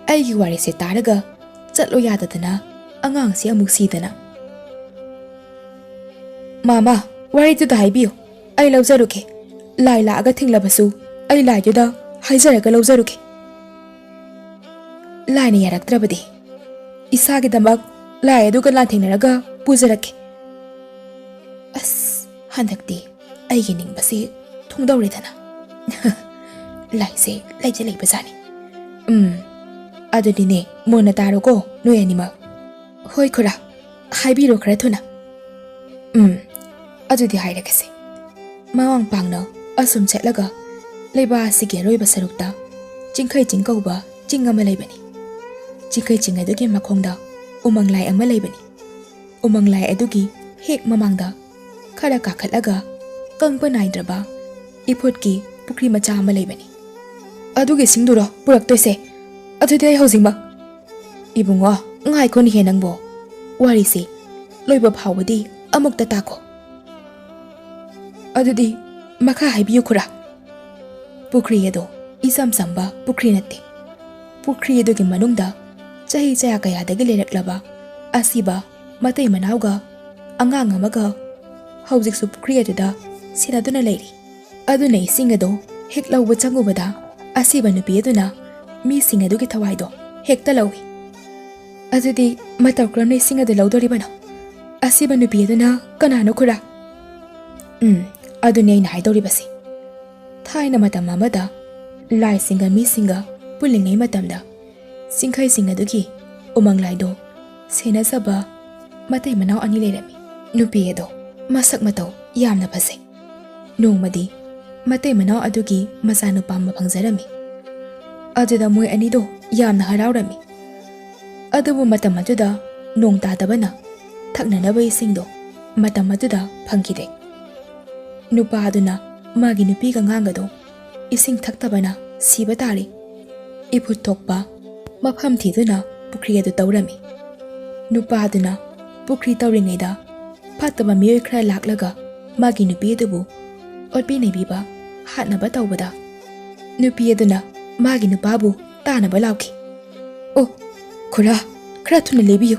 ꯑꯩꯒꯤ ꯋꯥꯔꯤꯁꯦ ꯇꯥꯔꯒ ꯆꯠꯂꯣ ꯌꯥꯗꯗꯅ ꯑꯉꯥꯡꯁꯦ ꯑꯃꯨꯛ ꯁꯤꯗꯅ꯫ ꯃꯥꯃꯥ, ꯋꯥꯔꯤꯗꯨꯗ ꯍꯥꯏꯕꯤꯌꯨ, ꯑꯩ ꯂꯧꯖꯔꯨꯒꯦ꯫ ꯂꯥꯏ ꯂꯥꯛꯑꯒ ꯊꯤꯡꯂꯕꯁꯨ ꯑꯩ ꯂꯥꯏꯗꯨꯗ ꯍꯥꯏꯖꯔꯒ ꯂꯧꯖꯔꯨꯒꯦ꯫ ꯂꯥꯏꯅ ꯌꯥꯔꯛꯇ꯭ꯔꯕꯗꯤ ꯏꯁꯥꯒꯤꯗꯃꯛ ꯂꯥꯏ ꯑꯗꯨꯒ ꯂꯥꯟꯊꯦꯡꯅꯔꯒ ꯄꯨꯖꯔꯛꯀꯦ꯫ ꯑꯁ, ꯍꯟꯗꯛꯇꯤ ꯑꯩꯒꯤ ꯅꯤꯡꯕꯁꯤ ꯊꯨꯡꯗꯧꯔꯦꯗꯅ꯫ ꯂꯥꯏꯁꯦ ꯂꯩꯗꯤ ꯂꯩꯕꯖꯥꯠꯅꯤ꯫ ꯎꯝ, ꯑꯗꯨꯗꯤꯅꯦ, ꯃꯨꯟꯅ ꯇꯥꯔꯣꯀꯣ ꯅꯣꯏ ꯑꯅꯤꯃꯛ꯫ ꯍꯣꯏ ꯈꯨꯔꯥ, ꯍꯥꯏꯕꯤꯔꯣ ꯈꯔ ꯊꯨꯅ꯫ ꯎꯝ, ꯑꯗꯨꯗꯤ ꯍꯥꯏꯔꯒꯦꯁꯦ꯫ ꯃꯃꯥꯡ ꯄꯥꯡꯅ ꯑꯁꯨꯝ ꯆꯠꯂꯒ ꯂꯩꯕꯥꯛ ꯑꯁꯤꯒꯤ ꯑꯔꯣꯏꯕ ꯁꯔꯨꯛꯇ ꯆꯤꯡꯈꯩ ꯆꯤꯡ ꯀꯧꯕ ꯆꯤꯡ ꯑꯃ ꯂꯩꯕꯅꯤ꯫ ꯆꯤꯡꯈꯩ ꯆꯤꯡ ꯑꯗꯨꯒꯤ ꯃꯈꯣꯡꯗ ꯎꯃꯪ ꯂꯥꯏ ꯑꯃ ꯂꯩꯕꯅꯤ꯫ ꯎꯃꯪ ꯂꯥꯏ ꯑꯗꯨꯒꯤ ꯍꯦꯛ ꯃꯃꯥꯡꯗ ꯈꯔ ꯀꯥꯈꯠꯂꯒ ꯀꯪꯕ ꯅꯥꯏꯗ꯭ꯔꯕ ꯏꯐꯨꯠꯀꯤ ꯄꯨꯈ꯭ꯔꯤ ꯃꯆꯥ ꯑꯃ ꯂꯩꯕꯅꯤ꯫ ꯑꯗꯨꯒꯤ ꯏꯁꯤꯡꯗꯨꯔꯣ ꯄꯨꯔꯛꯇꯣꯏꯁꯦ? ꯑꯗꯨꯗꯤ ꯑꯩ ꯍꯧꯖꯤꯛꯃꯛ꯫ ꯏꯕꯨꯡꯉꯣ, ꯉꯥꯏꯈꯣꯅꯦꯍꯦ ꯅꯪꯕꯣ꯫ ꯋꯥꯔꯤꯁꯤ ꯂꯣꯏꯕ ꯐꯥꯎꯕꯗꯤ ꯑꯃꯨꯛꯇ ꯇꯥꯈꯣ꯫ ꯑꯗꯨꯗꯤ ꯃꯈꯥ ꯍꯥꯏꯕꯤꯌꯨ ꯈꯨꯔꯥ꯫ ꯄꯨꯈ꯭ꯔꯤ ꯑꯗꯣ ꯏꯆꯝ ꯆꯝꯕ ꯄꯨꯈ꯭ꯔꯤ ꯅꯠꯇꯦ꯫ ꯄꯨꯈ꯭ꯔꯤ ꯑꯗꯨꯒꯤ ꯃꯅꯨꯡꯗ ꯆꯍꯤ ꯆꯌꯥ ꯀꯌꯥꯗꯒꯤ ꯂꯩꯔꯛꯂꯕ ꯑꯁꯤꯕ ꯃꯇꯩ ꯃꯅꯥꯎꯒ ꯑꯉꯥꯡ ꯑꯃꯒ ꯍꯧꯖꯤꯛꯁꯨ ꯄꯨꯈ꯭ꯔꯤ ꯑꯗꯨꯗ ꯁꯦꯟꯅꯗꯨꯅ ꯂꯩꯔꯤ꯫ ꯑꯗꯨꯅ ꯏꯁꯤꯡ ꯑꯗꯨ ꯍꯦꯛ ꯂꯧꯕ ꯆꯪꯉꯨꯕꯗ ꯑꯁꯤꯕ ꯅꯨꯄꯤ ꯑꯗꯨꯅ ꯃꯤꯁꯤꯡ ꯑꯗꯨꯒꯤ ꯊꯋꯥꯏꯗꯣ ꯍꯦꯛꯇ ꯂꯧꯏ꯫ ꯑꯗꯨꯗꯤ ꯃꯇꯧ ꯀꯔꯝꯅ ꯏꯁꯤꯡ ꯑꯗꯨ ꯂꯧꯗꯣꯔꯤꯕꯅꯣ? ꯑꯁꯤꯕ ꯅꯨꯄꯤ ꯑꯗꯨꯅ ꯀꯅꯥꯅꯣ ꯈꯨꯔꯥ? ꯎꯝ, ꯑꯗꯨꯅꯤ ꯑꯩꯅ ꯍꯥꯏꯗꯧꯔꯤꯕꯁꯤ꯫ ꯊꯥꯏꯅ ꯃꯇꯝ ꯑꯃꯗ ꯂꯥꯏꯁꯤꯡꯒ ꯃꯤꯁꯤꯡꯒ ꯄꯨꯜꯂꯤꯉꯩ ꯃꯇꯝꯗ ꯆꯤꯡꯈꯩꯁꯤꯡ ꯑꯗꯨꯒꯤ ꯎꯃꯪ ꯂꯥꯏꯗꯣ ꯁꯦꯟꯅꯖꯕ ꯃꯇꯩ ꯃꯅꯥꯎ ꯑꯅꯤ ꯂꯩꯔꯝꯃꯤ꯫ ꯅꯨꯄꯤ ꯑꯗꯣ ꯃꯁꯛ ꯃꯇꯧ ꯌꯥꯝꯅ ꯐꯖꯩ꯫ ꯅꯣꯡꯃꯗꯤ ꯃꯇꯩ ꯃꯅꯥꯎ ꯑꯗꯨꯒꯤ ꯃꯆꯥꯅꯨꯄꯥ ꯑꯃ ꯐꯪꯖꯔꯝꯃꯤ꯫ ꯑꯗꯨꯗ ꯃꯣꯏ ꯑꯅꯤꯗꯣ ꯌꯥꯝꯅ ꯍꯔꯥꯎꯔꯝꯃꯤ꯫ ꯑꯗꯨꯕꯨ ꯃꯇꯝ ꯑꯗꯨꯗ ꯅꯣꯡ ꯇꯥꯗꯕꯅ ꯊꯛꯅꯅꯕ ꯏꯁꯤꯡꯗꯣ ꯃꯇꯝ ꯑꯗꯨꯗ ꯐꯪꯈꯤꯗꯦ꯫ ꯅꯨꯄꯥ ꯑꯗꯨꯅ ꯃꯥꯒꯤ ꯅꯨꯄꯤꯒ ꯑꯉꯥꯡꯒꯗꯣ ꯏꯁꯤꯡ ꯊꯛꯇꯕꯅ ꯁꯤꯕ ꯇꯥꯔꯦ, ꯏꯐꯨꯠ ꯊꯣꯛꯄ ꯃꯐꯝ ꯊꯤꯗꯨꯅ ꯄꯨꯈ꯭ꯔꯤ ꯑꯗꯨ ꯇꯧꯔꯝꯃꯤ꯫ ꯅꯨꯄꯥ ꯑꯗꯨꯅ ꯄꯨꯈ꯭ꯔꯤ ꯇꯧꯔꯤꯉꯩꯗ ꯐꯠꯇꯕ ꯃꯤꯑꯣꯏ ꯈꯔ ꯂꯥꯛꯂꯒ ꯃꯥꯒꯤ ꯅꯨꯄꯤ ꯑꯗꯨꯕꯨ ꯑꯣꯠꯄꯤ ꯅꯩꯕꯤꯕ, ꯍꯥꯠꯅꯕ ꯇꯧꯕꯗ ꯅꯨꯄꯤ ꯑꯗꯨꯅ ꯃꯥꯒꯤ ꯅꯨꯄꯥꯕꯨ ꯇꯥꯅꯕ ꯂꯥꯎꯈꯤ꯫ "ꯑꯣ, ꯈꯨꯔꯥ, ꯈꯔ ꯊꯨꯅ ꯂꯩꯕꯤꯌꯨ,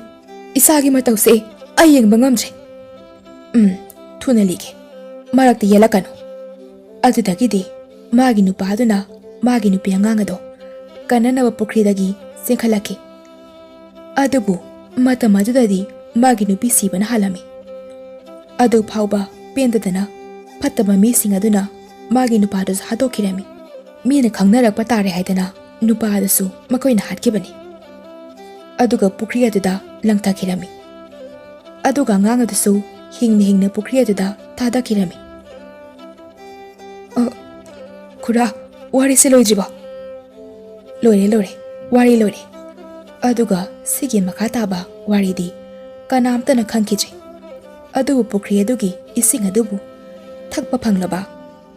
ꯏꯆꯥꯒꯤ ꯃꯇꯧꯁꯦ ꯑꯩ ꯌꯦꯡꯕ ꯉꯝꯗ꯭ꯔꯦ꯫" "ꯎꯝ, ꯊꯨꯅ ꯂꯤꯒꯦ, ꯃꯔꯛꯇ ꯌꯦꯠꯂꯛꯀꯅꯨ꯫" ꯑꯗꯨꯗꯒꯤꯗꯤ ꯃꯥꯒꯤ ꯅꯨꯄꯥꯗꯨꯅ ꯃꯥꯒꯤ ꯅꯨꯄꯤ ꯑꯉꯥꯡ ꯑꯗꯣ ꯀꯟꯅꯅꯕ ꯄꯨꯈ꯭ꯔꯤꯗꯒꯤ ꯆꯦꯟꯈꯠꯂꯛꯈꯤ꯫ ꯑꯗꯨꯕꯨ ꯃꯇꯝ ꯑꯗꯨꯗꯗꯤ ꯃꯥꯒꯤ ꯅꯨꯄꯤ ꯁꯤꯕꯅ ꯍꯥꯜꯂꯝꯃꯤ꯫ ꯑꯗꯨ ꯐꯥꯎꯕ ꯄꯦꯟꯗꯗꯅ ꯐꯠꯇꯕ ꯃꯤꯁꯤꯡ ꯑꯗꯨꯅ ꯃꯥꯒꯤ ꯅꯨꯄꯥꯗꯨꯁꯨ ꯍꯥꯠꯇꯣꯛꯈꯤꯔꯝꯃꯤ꯫ ꯃꯤꯅ ꯈꯪꯅꯔꯛꯄ ꯇꯥꯔꯦ ꯍꯥꯏꯗꯅ ꯅꯨꯄꯥ ꯑꯗꯨꯁꯨ ꯃꯈꯣꯏꯅ ꯍꯥꯠꯈꯤꯕꯅꯤ꯫ ꯑꯗꯨꯒ ꯄꯨꯈ꯭ꯔꯤ ꯑꯗꯨꯗ ꯂꯪꯊꯈꯤꯔꯝꯃꯤ꯫ ꯑꯗꯨꯒ ꯑꯉꯥꯡ ꯑꯗꯨꯁꯨ ꯍꯤꯡꯅ ꯍꯤꯡꯅ ꯄꯨꯈ꯭ꯔꯤ ꯑꯗꯨꯗ ꯊꯥꯗꯈꯤꯔꯝꯃꯤ꯫ "ꯑ, ꯈꯨꯔꯥ, ꯋꯥꯔꯤꯁꯦ ꯂꯣꯏꯗ꯭ꯔꯤꯕꯣ?" "ꯂꯣꯏꯔꯦ, ꯂꯣꯏꯔꯦ, ꯋꯥꯔꯤ ꯂꯣꯏꯔꯦ꯫" ꯑꯗꯨꯒ ꯁꯤꯒꯤ ꯃꯈꯥ ꯇꯥꯕ ꯋꯥꯔꯤꯗꯤ ꯀꯅꯥꯝꯇꯅ ꯈꯪꯈꯤꯗ꯭ꯔꯦ꯫ ꯑꯗꯨꯕꯨ ꯄꯨꯈ꯭ꯔꯤ ꯑꯗꯨꯒꯤ ꯏꯁꯤꯡ ꯑꯗꯨꯕꯨ ꯊꯛꯄ ꯐꯪꯂꯕ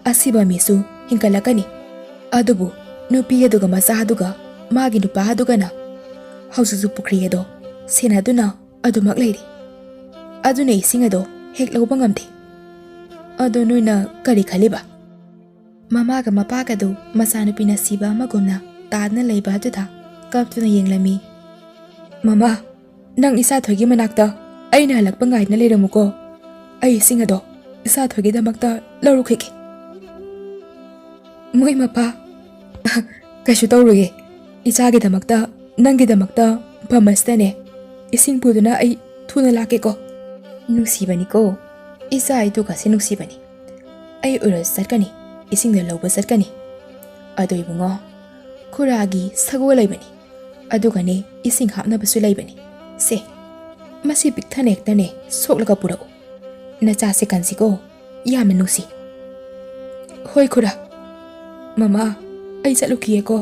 ꯑꯁꯤꯕ ꯃꯤꯁꯨ ꯍꯤꯡꯒꯠꯂꯛꯀꯅꯤ꯫ ꯑꯗꯨꯕꯨ ꯅꯨꯄꯤ ꯑꯗꯨꯒ ꯃꯆꯥ ꯑꯗꯨꯒ ꯃꯥꯒꯤ ꯅꯨꯄꯥ ꯑꯗꯨꯒꯅ ꯍꯧꯖꯤꯛꯁꯨ ꯄꯨꯈ꯭ꯔꯤ ꯑꯗꯣ ꯁꯦꯟꯅꯗꯨꯅ ꯑꯗꯨꯃꯛ ꯂꯩꯔꯤ꯫ ꯑꯗꯨꯅ ꯏꯁꯤꯡ ꯑꯗꯣ ꯍꯦꯛ ꯂꯧꯕ ꯉꯝꯗꯦ꯫ ꯑꯗꯣ ꯅꯣꯏꯅ ꯀꯔꯤ ꯈꯜꯂꯤꯕ? ꯃꯃꯥꯒ ꯃꯄꯥꯒꯗꯨ ꯃꯆꯥꯅꯨꯄꯤꯅ ꯁꯤꯕ ꯑꯃꯒꯨꯝꯅ ꯇꯥꯗꯅ ꯂꯩꯕ ꯑꯗꯨꯗ ꯀꯞꯇꯨꯅ ꯌꯦꯡꯂꯝꯃꯤ꯫ "ꯃꯃꯥ, ꯅꯪ ꯏꯆꯥꯊꯣꯏꯒꯤ ꯃꯅꯥꯛꯇ ꯑꯩꯅ ꯍꯜꯂꯛꯄ ꯉꯥꯏꯗꯨꯅ ꯂꯩꯔꯝꯃꯨꯀꯣ꯫ ꯑꯩ ꯏꯁꯤꯡ ꯑꯗꯣ ꯏꯆꯥꯊꯣꯏꯒꯤꯗꯃꯛꯇ ꯂꯧꯔꯨꯈꯤꯒꯦ꯫" "ꯃꯣꯏ ꯃꯄꯥ, ꯀꯩꯁꯨ ꯇꯧꯔꯣꯏꯌꯦ꯫ ꯏꯆꯥꯒꯤꯗꯃꯛꯇ, ꯅꯪꯒꯤꯗꯃꯛꯇ ꯃꯐꯝ ꯑꯁꯤꯗꯅꯦ ꯏꯁꯤꯡ ꯄꯨꯗꯨꯅ ꯑꯩ ꯊꯨꯅ ꯂꯥꯛꯀꯦꯀꯣ꯫" "ꯅꯨꯡꯁꯤꯕꯅꯤꯀꯣ, ꯏꯆꯥ ꯏꯇꯨꯒꯁꯦ ꯅꯨꯡꯁꯤꯕꯅꯤ꯫ ꯑꯩ ꯎꯔꯁꯨ ꯆꯠꯀꯅꯤ, ꯏꯁꯤꯡꯗ ꯂꯧꯕ ꯆꯠꯀꯅꯤ꯫ ꯑꯗꯣ ꯏꯕꯨꯡꯉꯣ, ꯈꯨꯔꯥꯒꯤ ꯁꯒꯣꯜ ꯂꯩꯕꯅꯤ, ꯑꯗꯨꯒꯅꯦ ꯏꯁꯤꯡ ꯍꯥꯞꯅꯕꯁꯨ ꯂꯩꯕꯅꯤ꯫ ꯁꯦ, ꯃꯁꯤ ꯄꯤꯛꯊꯟꯅ ꯍꯦꯛꯇꯅꯦ ꯁꯣꯛꯂꯒ ꯄꯨꯔꯛꯎ꯫ ꯅꯆꯥꯁꯦ ꯀꯟꯁꯤꯀꯣ, ꯌꯥꯝꯅ ꯅꯨꯡꯁꯤ꯫" ꯍꯣꯏ ꯈꯨꯔꯥ꯫ ꯃꯃꯥ, ꯑꯩ ꯆꯠꯂꯨꯈꯤꯒꯦꯀꯣ꯫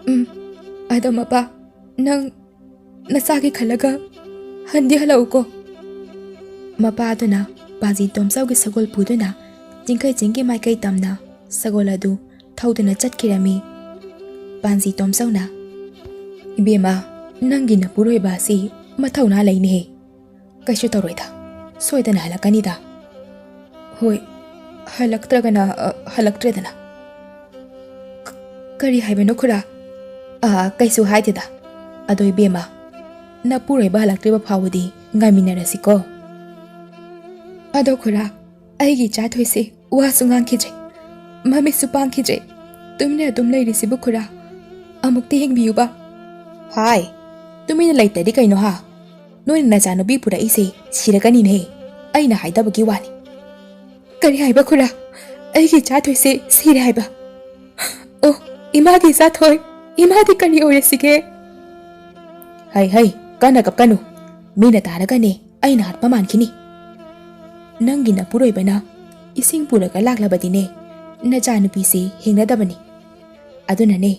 ꯎꯝ, ꯑꯗꯣ ꯃꯄꯥ, ꯅꯪ ꯅꯆꯥꯒꯤ ꯈꯜꯂꯒ ꯍꯟꯗꯤ ꯍꯜꯂꯛꯎꯀꯣ꯫ ꯃꯄꯥꯗꯨꯅ ꯄꯥꯟꯖꯤ ꯇꯣꯝꯆꯧꯒꯤ ꯁꯒꯣꯜ ꯄꯨꯗꯨꯅ ꯆꯤꯡꯈꯩ ꯆꯤꯡꯒꯤ ꯃꯥꯏꯀꯩ ꯇꯝꯅ ꯁꯒꯣꯜ ꯑꯗꯨ ꯊꯧꯗꯨꯅ ꯆꯠꯈꯤꯔꯝꯃꯤ꯫ ꯄꯥꯟꯖꯤ ꯇꯣꯝꯆꯧꯅ, "ꯏꯕꯦꯝꯃ, ꯅꯪꯒꯤ ꯅꯄꯨꯔꯣꯏꯕ ꯑꯁꯤ ꯃꯊꯧꯅꯥ ꯂꯩꯅꯦꯍꯦ꯫ ꯀꯩꯁꯨ ꯇꯧꯔꯣꯏꯗ, ꯁꯣꯏꯗꯅ ꯍꯜꯂꯛꯀꯅꯤꯗ꯫" "ꯍꯣꯏ, ꯍꯜꯂꯛꯇ꯭ꯔꯒꯅ, ꯑ, ꯍꯜꯂꯛꯇ꯭ꯔꯦꯗꯅ꯫" "ꯀ-, ꯀꯔꯤ ꯍꯥꯏꯕꯅꯣ ꯈꯨꯔꯥ?" "ꯑ, ꯀꯩꯁꯨ ꯍꯥꯏꯗꯦꯗ꯫ ꯑꯗꯣ ꯏꯕꯦꯝꯃ, ꯅꯄꯨꯔꯣꯏꯕ ꯍꯜꯂꯛꯇ꯭ꯔꯤꯕ ꯐꯥꯎꯕꯗꯤ ꯉꯥꯏꯃꯤꯟꯅꯔꯁꯤꯀꯣ꯫" "ꯑꯗꯣ ꯈꯨꯔꯥ, ꯑꯩꯒꯤ ꯏꯆꯥ ꯊꯣꯏꯁꯦ ꯋꯥꯁꯨ ꯉꯥꯡꯈꯤꯗ꯭ꯔꯦ, ꯃꯃꯤꯠꯁꯨ ꯄꯥꯡꯈꯤꯗ꯭ꯔꯦ꯫ ꯇꯨꯃꯤꯟꯅ ꯑꯗꯨꯝ ꯂꯩꯔꯤꯁꯤꯕꯨ ꯈꯨꯔꯥ, ꯑꯃꯨꯛꯇ ꯌꯦꯡꯕꯤꯌꯨꯕ꯫" "ꯍꯥꯏ, ꯇꯨꯃꯤꯟꯅ ꯂꯩꯇ꯭ꯔꯗꯤ ꯀꯩꯅꯣ ꯍꯥ? ꯅꯣꯏꯅ ꯅꯆꯥꯅꯨꯄꯤ ꯄꯨꯔꯛꯏꯁꯦ ꯁꯤꯔꯒꯅꯤꯅꯦ, ꯑꯩꯅ ꯍꯥꯏꯗꯕꯒꯤ ꯋꯥꯅꯤ꯫" "ꯀꯔꯤ ꯍꯥꯏꯕ ꯈꯨꯔꯥ? ꯑꯩꯒꯤ ꯏꯆꯥ ꯊꯣꯏꯁꯦ ꯁꯤꯔꯦ ꯍꯥꯏꯕ? ꯑꯣ, ꯏꯃꯥꯒꯤ ꯏꯆꯥ ꯊꯣꯏ, ꯏꯃꯥꯗꯤ ꯀꯔꯤ ꯑꯣꯏꯔꯁꯤꯒꯦ?" "ꯍꯩ ꯍꯩ, ꯀꯟꯅ ꯀꯞꯀꯅꯨ꯫ ꯃꯤꯅ ꯇꯥꯔꯒꯅꯦ ꯑꯩꯅ ꯍꯥꯠꯄ ꯃꯥꯟꯈꯤꯅꯤ꯫ ꯅꯪꯒꯤ ꯅꯄꯨꯔꯣꯏꯕꯅ ꯏꯁꯤꯡ ꯄꯨꯔꯒ ꯂꯥꯛꯂꯕꯗꯤꯅꯦ, ꯅꯆꯥꯅꯨꯄꯤꯁꯤ ꯍꯤꯡꯅꯗꯕꯅꯤ꯫ ꯑꯗꯨꯅꯅꯦ,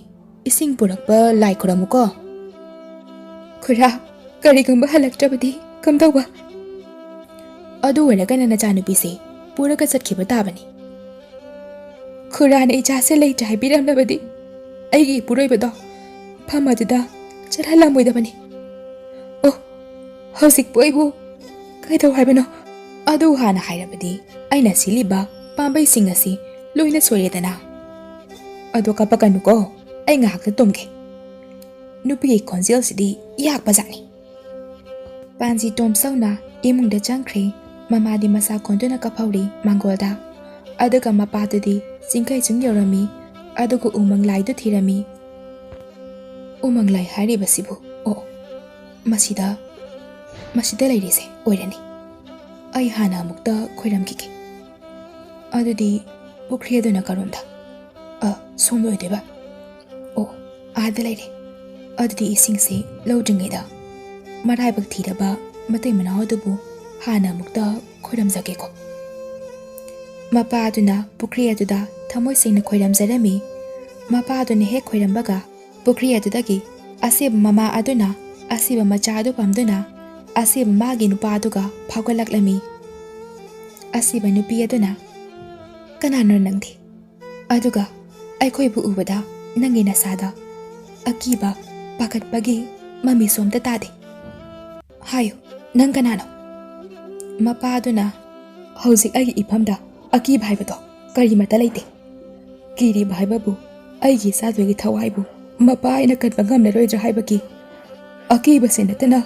ꯏꯁꯤꯡ ꯄꯨꯔꯛꯄ ꯂꯥꯏ ꯈꯨꯔꯝꯃꯨꯀꯣ꯫" "ꯈꯨꯔꯥ, ꯀꯔꯤꯒꯨꯝꯕ ꯍꯜꯂꯛꯇ꯭ꯔꯕꯗꯤ ꯀꯝꯗꯧꯕ?" "ꯑꯗꯨ ꯑꯣꯏꯔꯒꯅ ꯅꯆꯥꯅꯨꯄꯤꯁꯦ ꯄꯨꯔꯒ ꯆꯠꯈꯤꯕ ꯇꯥꯕꯅꯤ꯫" "ꯈꯨꯔꯥꯅ ꯏꯆꯥꯁꯦ ꯂꯩꯇ꯭ꯔꯦ ꯍꯥꯏꯕꯤꯔꯝꯂꯕꯗꯤ ꯑꯩꯒꯤ ꯏꯄꯨꯔꯣꯏꯕꯗꯣ ꯃꯐꯝ ꯑꯗꯨꯗ ꯆꯠꯍꯜꯂꯝꯃꯣꯏꯗꯕꯅꯤ꯫ ꯑꯣ, ꯍꯧꯖꯤꯛꯄꯨ ꯑꯩꯕꯨ ꯀꯩꯗꯧ ꯍꯥꯏꯕꯅꯣ?" "ꯑꯗꯨ ꯍꯥꯟꯅ ꯍꯥꯏꯔꯕꯗꯤ ꯑꯩꯅ ꯁꯤꯜꯂꯤꯕ ꯄꯥꯝꯕꯩꯁꯤꯡ ꯑꯁꯤ ꯂꯣꯏꯅ ꯁꯣꯏꯔꯦꯗꯅ꯫ ꯑꯗꯣ ꯀꯞꯄꯛꯀꯅꯨꯀꯣ, ꯑꯩ ꯉꯥꯏꯍꯥꯛꯇ ꯇꯨꯝꯒꯦ꯫" ꯅꯨꯄꯤꯒꯤ ꯈꯣꯟꯖꯦꯜꯁꯤꯗꯤ ꯌꯥꯛꯄꯖꯥꯠꯅꯤ꯫ ꯄꯥꯟꯖꯤ ꯇꯣꯝꯆꯧꯅ ꯏꯃꯨꯡꯗ ꯆꯪꯈ꯭ꯔꯦ꯫ ꯃꯃꯥꯗꯤ ꯃꯁꯥ ꯀꯣꯟꯗꯨꯅ ꯀꯞꯍꯧꯔꯤ ꯃꯥꯡꯒꯣꯜꯗ꯫ ꯑꯗꯨꯒ ꯃꯄꯥꯗꯨꯗꯤ ꯆꯤꯡꯈꯩ ꯆꯤꯡ ꯌꯧꯔꯝꯃꯤ꯫ ꯑꯗꯨꯒ ꯎꯃꯪ ꯂꯥꯏꯗꯨ ꯊꯤꯔꯝꯃꯤ꯫ "ꯎꯃꯪ ꯂꯥꯏ ꯍꯥꯏꯔꯤꯕꯁꯤꯕꯨ? ꯑꯣ, ꯃꯁꯤꯗ, ꯃꯁꯤꯗ ꯂꯩꯔꯤꯁꯦ ꯑꯣꯏꯔꯅꯤ꯫ ꯑꯩ ꯍꯥꯟꯅ ꯑꯃꯨꯛꯇ ꯈꯣꯏꯔꯝꯈꯤꯒꯦ꯫" "ꯑꯗꯨꯗꯤ ꯄꯨꯈ꯭ꯔꯤ ꯑꯗꯨꯅ ꯀꯔꯣꯝꯗ?" "ꯑ, ꯁꯣꯝꯗ ꯑꯣꯏꯗꯣꯏꯕ꯫ ꯑꯣ, ꯑꯥꯗ ꯂꯩꯔꯦ꯫ ꯑꯗꯨꯗꯤ ꯏꯁꯤꯡꯁꯦ ꯂꯧꯗ꯭ꯔꯤꯉꯩꯗ ꯃꯔꯥꯏꯕꯛ ꯊꯤꯔꯕ ꯃꯇꯩ ꯃꯅꯥꯎ ꯑꯗꯨꯕꯨ ꯍꯥꯟꯅ ꯑꯃꯨꯛꯇ ꯈꯣꯏꯔꯝꯖꯒꯦꯀꯣ꯫" ꯃꯄꯥ ꯑꯗꯨꯅ ꯄꯨꯈ꯭ꯔꯤ ꯑꯗꯨꯗ ꯊꯃꯣꯏ ꯁꯦꯡꯅ ꯈꯣꯏꯔꯝꯖꯔꯝꯃꯤ꯫ ꯃꯄꯥ ꯑꯗꯨꯅ ꯍꯦꯛ ꯈꯣꯏꯔꯝꯕꯒ, ꯄꯨꯈ꯭ꯔꯤ ꯑꯗꯨꯗꯒꯤ ꯑꯁꯤꯕ ꯃꯃꯥ ꯑꯗꯨꯅ ꯑꯁꯤꯕ ꯃꯆꯥ ꯑꯗꯨ ꯄꯝꯗꯨꯅ ꯑꯁꯤꯕ ꯃꯥꯒꯤ ꯅꯨꯄꯥ ꯑꯗꯨꯒ ꯐꯥꯎꯒꯠꯂꯛꯂꯝꯃꯤ꯫ ꯑꯁꯤꯕ ꯅꯨꯄꯤ ꯑꯗꯨꯅ, "ꯀꯅꯥꯅꯣ ꯅꯪꯗꯤ? ꯑꯗꯨꯒ ꯑꯩꯈꯣꯏꯕꯨ ꯎꯕꯗ ꯅꯪꯒꯤ ꯅꯁꯥꯗ ꯑꯀꯤꯕ, ꯄꯥꯈꯠꯄꯒꯤ ꯃꯃꯤꯁꯨ ꯑꯝꯇ ꯇꯥꯗꯦ꯫ ꯍꯥꯏꯌꯨ, ꯅꯪ ꯀꯅꯥꯅꯣ?" ꯃꯄꯥ ꯑꯗꯨꯅ, "ꯍꯧꯖꯤꯛ ꯑꯩꯒꯤ ꯏꯐꯝꯗ ꯑꯀꯤꯕ ꯍꯥꯏꯕꯗꯣ ꯀꯔꯤꯃꯠꯇ ꯂꯩꯇꯦ꯫ ꯀꯤꯔꯤꯕ ꯍꯥꯏꯕꯕꯨ ꯑꯩꯒꯤ ꯏꯆꯥꯊꯣꯏꯒꯤ ꯊꯋꯥꯏꯕꯨ ꯃꯄꯥ ꯑꯩꯅ ꯀꯟꯕ ꯉꯝꯂꯔꯣꯏꯗ꯭ꯔꯥ ꯍꯥꯏꯕꯒꯤ ꯑꯀꯤꯕꯁꯦ ꯅꯠꯇꯅ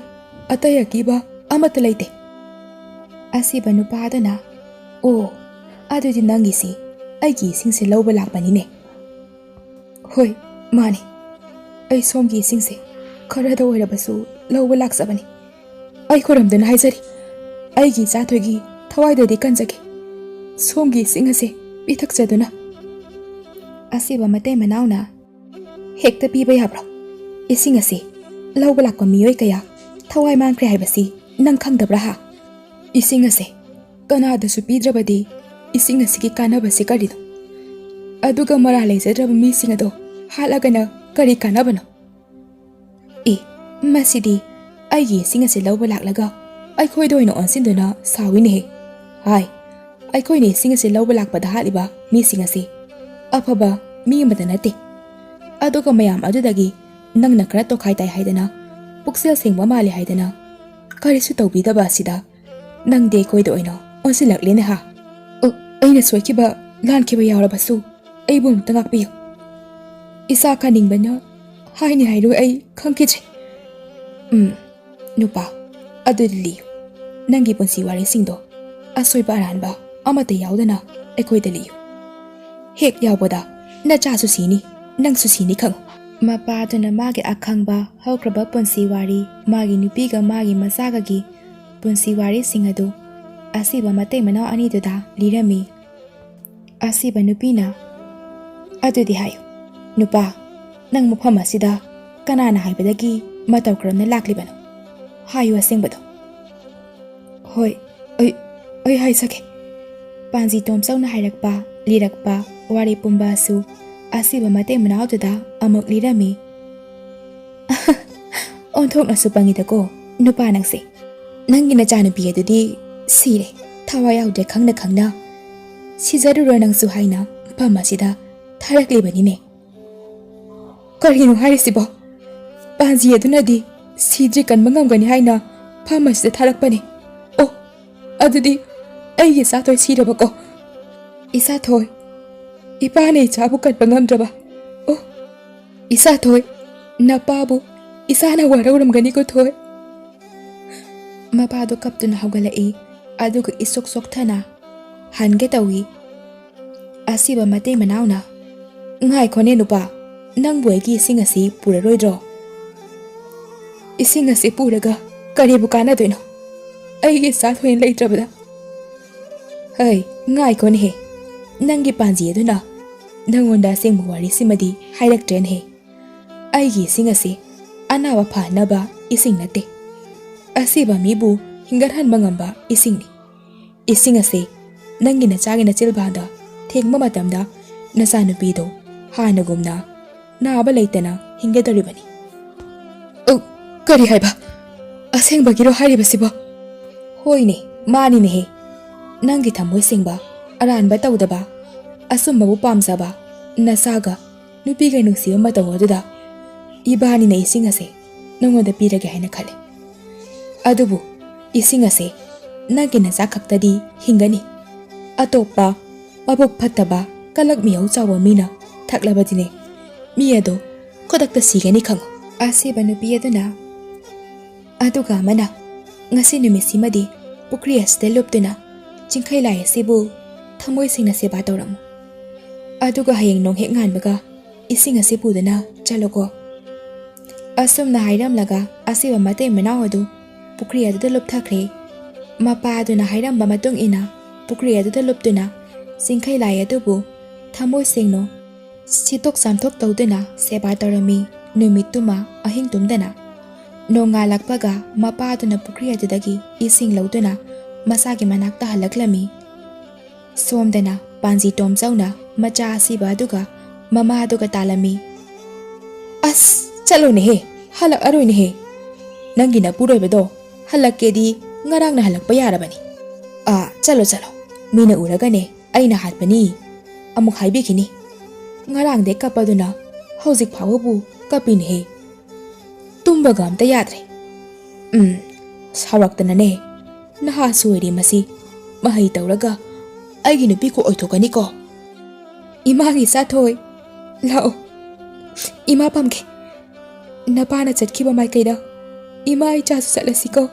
ꯑꯇꯩ ꯑꯀꯤꯕ ꯑꯃꯠꯇ ꯂꯩꯇꯦ꯫" ꯑꯁꯤꯕ ꯅꯨꯄꯥ ꯑꯗꯨꯅ, "ꯑꯣ, ꯑꯗꯨꯗꯤ ꯅꯪꯒꯤꯁꯤ ꯑꯩꯒꯤ ꯏꯁꯤꯡꯁꯦ ꯂꯧꯕ ꯂꯥꯛꯄꯅꯤꯅꯦ꯫" "ꯍꯣꯏ, ꯃꯥꯅꯤ꯫ ꯑꯩ ꯁꯣꯝꯒꯤ ꯏꯁꯤꯡꯁꯦ ꯈꯔꯗ ꯑꯣꯏꯔꯕꯁꯨ ꯂꯧꯕ ꯂꯥꯛꯆꯕꯅꯤ꯫ ꯑꯩ ꯈꯨꯔꯨꯝꯗꯨꯅ ꯍꯥꯏꯖꯔꯤ, ꯑꯩꯒꯤ ꯏꯆꯥꯊꯣꯏꯒꯤ ꯊꯋꯥꯏꯗꯗꯤ ꯀꯟꯖꯒꯦ, ꯁꯣꯝꯒꯤ ꯏꯁꯤꯡ ꯑꯁꯦ ꯄꯤꯊꯛꯆꯗꯨꯅ꯫" ꯑꯁꯤꯕ ꯃꯇꯩ ꯃꯅꯥꯎꯅ, "ꯍꯦꯛꯇ ꯄꯤꯕ ꯌꯥꯕ꯭ꯔꯣ? ꯏꯁꯤꯡ ꯑꯁꯤ ꯂꯧꯕ ꯂꯥꯛꯄ ꯃꯤꯑꯣꯏ ꯀꯌꯥ ꯊꯋꯥꯏ ꯃꯥꯡꯈ꯭ꯔꯦ ꯍꯥꯏꯕꯁꯤ ꯅꯪ ꯈꯪꯗꯕ꯭ꯔꯥ ꯍꯥ? ꯏꯁꯤꯡ ꯑꯁꯦ ꯀꯅꯥꯗꯁꯨ ꯄꯤꯗ꯭ꯔꯕꯗꯤ ꯏꯁꯤꯡ ꯑꯁꯤꯒꯤ ꯀꯥꯟꯅꯕꯁꯤ ꯀꯔꯤꯅꯣ? ꯑꯗꯨꯒ ꯃꯔꯥꯜ ꯂꯩꯖꯗ꯭ꯔꯕ ꯃꯤꯁꯤꯡ ꯑꯗꯣ ꯍꯥꯠꯂꯒꯅ ꯀꯔꯤ ꯀꯥꯟꯅꯕꯅꯣ?" "ꯑꯦ, ꯃꯁꯤꯗꯤ ꯑꯩꯒꯤ ꯏꯁꯤꯡ ꯑꯁꯤ ꯂꯧꯕ ꯂꯥꯛꯂꯒ ꯑꯩꯈꯣꯏꯗ ꯑꯣꯏꯅ ꯑꯣꯟꯁꯤꯟꯗꯨꯅ ꯁꯥꯎꯏꯅꯦꯍꯦ꯫ ꯍꯥꯏ, ꯑꯩꯈꯣꯏꯅ ꯏꯁꯤꯡ ꯑꯁꯤ ꯂꯧꯕ ꯂꯥꯛꯄꯗ ꯍꯥꯠꯂꯤꯕ ꯃꯤꯁꯤꯡ ꯑꯁꯤ ꯑꯐꯕ ꯃꯤ ꯑꯃꯠꯇ ꯅꯠꯇꯦ꯫ ꯑꯗꯨꯒ ꯃꯌꯥꯝ ꯑꯗꯨꯗꯒꯤ ꯅꯪꯅ ꯈꯔ ꯇꯣꯈꯥꯏ ꯇꯥꯏ ꯍꯥꯏꯗꯅ, ꯄꯨꯛꯆꯦꯜ ꯁꯦꯡꯕ ꯃꯥꯜꯂꯤ ꯍꯥꯏꯗꯅ ꯀꯔꯤꯁꯨ ꯇꯧꯕꯤꯗꯕ ꯑꯁꯤꯗ ꯅꯪꯗꯤ ꯑꯩꯈꯣꯏꯗ ꯑꯣꯏꯅ ꯑꯣꯟꯁꯤꯜꯂꯛꯂꯦꯅꯦ ꯍꯥ? ꯑꯣ, ꯑꯩꯅ ꯁꯣꯏꯈꯤꯕ ꯂꯥꯟꯈꯤꯕ ꯌꯥꯎꯔꯕꯁꯨ ꯑꯩꯕꯨ ꯑꯃꯨꯛꯇ ꯉꯥꯛꯄꯤꯌꯨ꯫ ꯏꯁꯥ ꯀꯟꯅꯤꯡꯕꯅ ꯍꯥꯏꯅꯤ ꯍꯥꯏꯔꯣꯏ ꯑꯩ ꯈꯪꯈꯤꯗ꯭ꯔꯦ꯫ ꯎꯝ, ꯅꯨꯄꯥ, ꯑꯗꯨꯗꯤ ꯂꯤꯌꯨ, ꯅꯪꯒꯤ ꯄꯨꯟꯁꯤ ꯋꯥꯔꯤꯁꯤꯡꯗꯣ ꯑꯁꯣꯏꯕ ꯑꯔꯥꯟꯕ ꯑꯃꯠꯇ ꯌꯥꯎꯗꯅ ꯑꯩꯈꯣꯏꯗ ꯂꯤꯌꯨ꯫ ꯍꯦꯛ ꯌꯥꯎꯕꯗ ꯅꯆꯥꯁꯨ ꯁꯤꯅꯤ, ꯅꯪꯁꯨ ꯁꯤꯅꯤ ꯈꯪꯉꯨ꯫" ꯃꯄꯥꯗꯨꯅ ꯃꯥꯒꯤ ꯑꯈꯪꯕ ꯍꯧꯈ꯭ꯔꯕ ꯄꯨꯟꯁꯤ ꯋꯥꯔꯤ, ꯃꯥꯒꯤ ꯅꯨꯄꯤꯒ ꯃꯥꯒꯤ ꯃꯆꯥꯒꯒꯤ ꯄꯨꯟꯁꯤ ꯋꯥꯔꯤꯁꯤꯡ ꯑꯗꯨ ꯑꯁꯤꯕ ꯃꯇꯩ ꯃꯅꯥꯎ ꯑꯅꯤꯗꯨꯗ ꯂꯤꯔꯝꯃꯤ꯫ ꯑꯁꯤꯕ ꯅꯨꯄꯤꯅ, "ꯑꯗꯨꯗꯤ ꯍꯥꯏꯌꯨ, ꯅꯨꯄꯥ, ꯅꯪ ꯃꯐꯝ ꯑꯁꯤꯗ ꯀꯅꯥꯅ ꯍꯥꯏꯕꯗꯒꯤ ꯃꯇꯧ ꯀꯔꯝꯅ ꯂꯥꯛꯂꯤꯕꯅꯣ? ꯍꯥꯏꯌꯨ ꯑꯁꯦꯡꯕꯗꯣ꯫" "ꯍꯣꯏ, ꯑꯩ, ꯑꯩ ꯍꯥꯏꯖꯒꯦ꯫ ꯄꯥꯟꯖꯤ ꯇꯣꯝꯆꯧꯅ ꯍꯥꯏꯔꯛꯄ, ꯂꯤꯔꯛꯄ ꯋꯥꯔꯤ ꯄꯨꯝꯕ ꯑꯁꯨ ꯑꯁꯤꯕ ꯃꯇꯩ ꯃꯅꯥꯎꯗꯨꯗ ꯑꯃꯨꯛ ꯂꯤꯔꯝꯃꯤ꯫ "ꯑꯣꯟꯊꯣꯛꯅꯁꯨ ꯄꯪꯉꯤꯗꯀꯣ ꯅꯨꯄꯥ ꯅꯪꯁꯦ꯫ ꯅꯪꯒꯤ ꯅꯆꯥꯅꯨꯄꯤ ꯑꯗꯨꯗꯤ ꯁꯤꯔꯦ, ꯊꯋꯥꯏ ꯌꯥꯎꯗ꯭ꯔꯦ ꯈꯪꯅ ꯈꯪꯅ꯫ ꯁꯤꯖꯔꯨꯔꯣ ꯅꯪꯁꯨ ꯍꯥꯏꯅ ꯃꯐꯝ ꯑꯁꯤꯗ ꯊꯥꯔꯛꯂꯤꯕꯅꯤꯅꯦ꯫ ꯀꯔꯤꯅꯣ ꯍꯥꯏꯔꯤꯁꯤꯕꯣ? ꯄꯥꯟꯖꯤ ꯑꯗꯨꯅꯗꯤ ꯁꯤꯗ꯭ꯔꯤ ꯀꯟꯕ ꯉꯝꯒꯅꯤ ꯍꯥꯏꯅ ꯐꯥꯔꯃꯥꯁꯤꯗ ꯊꯥꯔꯛꯄꯅꯦ꯫ ꯑꯣ, ꯑꯗꯨꯗꯤ ꯑꯩꯒꯤ ꯏꯆꯥꯊꯣꯏ ꯁꯤꯔꯕꯀꯣ? ꯏꯆꯥꯊꯣꯏ, ꯏꯄꯥꯅ ꯏꯆꯥꯕꯨ ꯀꯟꯕ ꯉꯝꯗ꯭ꯔꯕ? ꯑꯣ, ꯏꯆꯥꯊꯣꯏ, ꯅꯄꯥꯕꯨ ꯏꯆꯥꯅ ꯋꯥꯔꯧꯔꯝꯒꯅꯤꯀꯣ ꯊꯣꯏ?" ꯃꯄꯥꯗꯣ ꯀꯞꯇꯨꯅ ꯍꯧꯒꯠꯂꯛꯏ, ꯑꯗꯨꯒ ꯏꯁꯣꯛ ꯁꯣꯛꯊꯅ ꯍꯟꯒꯦ ꯇꯧꯏ꯫ ꯑꯁꯤꯕ ꯃꯇꯩ ꯃꯅꯥꯎꯅ, "ꯉꯥꯏꯈꯣꯅꯦ ꯅꯨꯄꯥ, ꯅꯪꯕꯨ ꯑꯩꯒꯤ ꯏꯁꯤꯡ ꯑꯁꯤ ꯄꯨꯔꯔꯣꯏꯗ꯭ꯔꯣ?" "ꯏꯁꯤꯡ ꯑꯁꯤ ꯄꯨꯔꯒ ꯀꯔꯤꯕꯨ ꯀꯥꯟꯅꯗꯣꯏꯅꯣ? ꯑꯩꯒꯤ ꯏꯆꯥ ꯊꯣꯏꯅ ꯂꯩꯇ꯭ꯔꯕꯗ?" "ꯍꯩ, ꯉꯥꯏꯈꯣꯅꯦꯍꯦ, ꯅꯪꯒꯤ ꯄꯥꯟꯖꯤ ꯑꯗꯨꯅ ꯅꯪꯉꯣꯟꯗ ꯑꯁꯦꯡꯕ ꯋꯥꯔꯤꯁꯤꯃꯗꯤ ꯍꯥꯏꯔꯛꯇ꯭ꯔꯦꯅꯦꯍꯦ꯫ ꯑꯩꯒꯤ ꯏꯁꯤꯡ ꯑꯁꯤ ꯑꯅꯥꯕ ꯐꯍꯟꯅꯕ ꯏꯁꯤꯡ ꯅꯠꯇꯦ꯫ ꯑꯁꯤꯕ ꯃꯤꯕꯨ ꯍꯤꯡꯒꯠꯍꯟꯕ ꯉꯝꯕ ꯏꯁꯤꯡꯅꯤ꯫ ꯏꯁꯤꯡ ꯑꯁꯤ ꯅꯪꯒꯤ ꯅꯆꯥꯒꯤ ꯅꯆꯤꯜꯕꯥꯟꯗ ꯊꯦꯡꯕ ꯃꯇꯝꯗ ꯅꯆꯥꯅꯨꯄꯤꯗꯨ ꯍꯥꯟꯅꯒꯨꯝꯅ ꯅꯥꯕ ꯂꯩꯇꯅ ꯍꯤꯡꯒꯗꯧꯔꯤꯕꯅꯤ꯫" "ꯑ, ꯀꯔꯤ ꯍꯥꯏꯕ? ꯑꯁꯦꯡꯕꯒꯤꯔꯣ ꯍꯥꯏꯔꯤꯕꯁꯤꯕꯣ?" "ꯍꯣꯏꯅꯦ, ꯃꯥꯅꯤꯅꯦꯍꯦ꯫ ꯅꯪꯒꯤ ꯊꯃꯣꯏ ꯁꯦꯡꯕ, ꯑꯔꯥꯟꯕ ꯇꯧꯗꯕ, ꯑꯆꯨꯝꯕꯕꯨ ꯄꯥꯝꯖꯕ ꯅꯆꯥꯒ ꯅꯨꯄꯤꯒ ꯅꯨꯡꯁꯤꯕ ꯃꯇꯧ ꯑꯗꯨꯗ ꯏꯕꯥꯅꯤꯅ ꯏꯁꯤꯡ ꯑꯁꯦ ꯅꯉꯣꯟꯗ ꯄꯤꯔꯒꯦ ꯍꯥꯏꯅ ꯈꯜꯂꯦ꯫ ꯑꯗꯨꯕꯨ ꯏꯁꯤꯡ ꯑꯁꯦ ꯅꯪꯒꯤ ꯅꯆꯥ ꯈꯛꯇꯗꯤ ꯍꯤꯡꯒꯅꯤ꯫ ꯑꯇꯣꯞꯄ ꯃꯕꯨꯛ ꯐꯠꯇꯕ, ꯀꯂꯛ ꯃꯤꯍꯧ ꯆꯥꯎꯕ ꯃꯤꯅ ꯊꯛꯂꯕꯗꯤꯅꯦ, ꯃꯤ ꯑꯗꯣ ꯈꯨꯗꯛꯇ ꯁꯤꯒꯅꯤ ꯈꯪꯉꯨ꯫" ꯑꯁꯤꯕ ꯅꯨꯄꯤ ꯑꯗꯨꯅ, ꯑꯗꯨꯒ ꯑꯃꯅ, "ꯉꯁꯤ ꯅꯨꯃꯤꯠꯁꯤꯃꯗꯤ ꯄꯨꯈ꯭ꯔꯤ ꯑꯁꯤꯗ ꯂꯨꯞꯇꯨꯅ ꯆꯤꯡꯈꯩ ꯂꯥꯏ ꯑꯁꯤꯕꯨ ꯊꯃꯣꯏ ꯁꯦꯡꯅ ꯁꯦꯕꯥ ꯇꯧꯔꯝꯃꯨ꯫ ꯑꯗꯨꯒ ꯍꯌꯦꯡ ꯅꯣꯡ ꯍꯦꯛ ꯉꯥꯟꯕꯒ ꯏꯁꯤꯡ ꯑꯁꯤ ꯄꯨꯗꯨꯅ ꯆꯠꯂꯨꯀꯣ꯫" ꯑꯁꯨꯝꯅ ꯍꯥꯏꯔꯝꯂꯒ ꯑꯁꯤꯕ ꯃꯇꯩ ꯃꯅꯥꯎ ꯑꯗꯨ ꯄꯨꯈ꯭ꯔꯤ ꯑꯗꯨꯗ ꯂꯨꯞꯊꯈ꯭ꯔꯦ꯫ ꯃꯄꯥ ꯑꯗꯨꯅ ꯍꯥꯏꯔꯝꯕ ꯃꯇꯨꯡ ꯏꯟꯅ ꯄꯨꯈ꯭ꯔꯤ ꯑꯗꯨꯗ ꯂꯨꯞꯇꯨꯅ ꯆꯤꯡꯈꯩ ꯂꯥꯏ ꯑꯗꯨꯕꯨ ꯊꯃꯣꯏ ꯁꯦꯡꯅ ꯁꯤꯠꯇꯣꯛ ꯆꯥꯝꯊꯣꯛ ꯇꯧꯗꯨꯅ ꯁꯦꯕꯥ ꯇꯧꯔꯝꯃꯤ꯫ ꯅꯨꯃꯤꯠꯇꯨꯃ ꯑꯍꯤꯡ ꯇꯨꯝꯗꯅ꯫ ꯅꯣꯡꯉꯥꯜꯂꯛꯄꯒ ꯃꯄꯥ ꯑꯗꯨꯅ ꯄꯨꯈ꯭ꯔꯤ ꯑꯗꯨꯗꯒꯤ ꯏꯁꯤꯡ ꯂꯧꯗꯨꯅ ꯃꯁꯥꯒꯤ ꯃꯅꯥꯛꯇ ꯍꯜꯂꯛꯂꯝꯃꯤ꯫ ꯁꯣꯝꯗꯅ ꯄꯥꯟꯖꯤ ꯇꯣꯝꯆꯧꯅ ꯃꯆꯥ ꯑꯁꯤꯕ ꯑꯗꯨꯒ ꯃꯃꯥ ꯑꯗꯨꯒ ꯇꯥꯜꯂꯝꯃꯤ꯫ "ꯑꯁ, ꯆꯠꯂꯣꯅꯦꯍꯦ, ꯍꯜꯂꯛꯑꯔꯣꯏꯅꯦꯍꯦ꯫ ꯅꯪꯒꯤ ꯅꯄꯨꯔꯣꯏꯕꯗꯣ ꯍꯜꯂꯛꯀꯦꯗꯤ ꯉꯔꯥꯡꯅ ꯍꯜꯂꯛꯄ ꯌꯥꯔꯕꯅꯤ꯫ ꯑꯥ, ꯆꯠꯂꯣ, ꯆꯠꯂꯣ꯫ ꯃꯤꯅ ꯎꯔꯒꯅꯦ ꯑꯩꯅ ꯍꯥꯠꯄꯅꯤ ꯑꯃꯨꯛ ꯍꯥꯏꯕꯤꯈꯤꯅꯤ꯫ ꯉꯔꯥꯡꯗꯩ ꯀꯞꯄꯗꯨꯅ ꯍꯧꯖꯤꯛ ꯐꯥꯎꯕꯕꯨ ꯀꯞꯄꯤꯅꯦꯍꯦ꯫ ꯇꯨꯝꯕꯒ ꯑꯝꯇ ꯌꯥꯗ꯭ꯔꯦ꯫ ꯎꯝ, ꯁꯥꯎꯔꯛꯇꯅꯅꯦ꯫ ꯅꯍꯥꯁꯨ ꯑꯣꯏꯔꯤ ꯃꯁꯤ꯫ ꯃꯍꯩ ꯇꯧꯔꯒ ꯑꯩꯒꯤ ꯅꯨꯄꯤ ꯀꯣꯛ ꯑꯣꯏꯊꯣꯛꯀꯅꯤꯀꯣ꯫" "ꯏꯃꯥꯒꯤ ꯏꯆꯥꯊꯣꯏ, ꯂꯥꯛꯑꯣ꯫ ꯏꯃꯥ ꯄꯝꯒꯦ꯫ ꯅꯄꯥꯅ ꯆꯠꯈꯤꯕ ꯃꯥꯏꯀꯩꯗ ꯏꯃꯥ ꯏꯆꯥꯁꯨ ꯆꯠꯂꯁꯤꯀꯣ꯫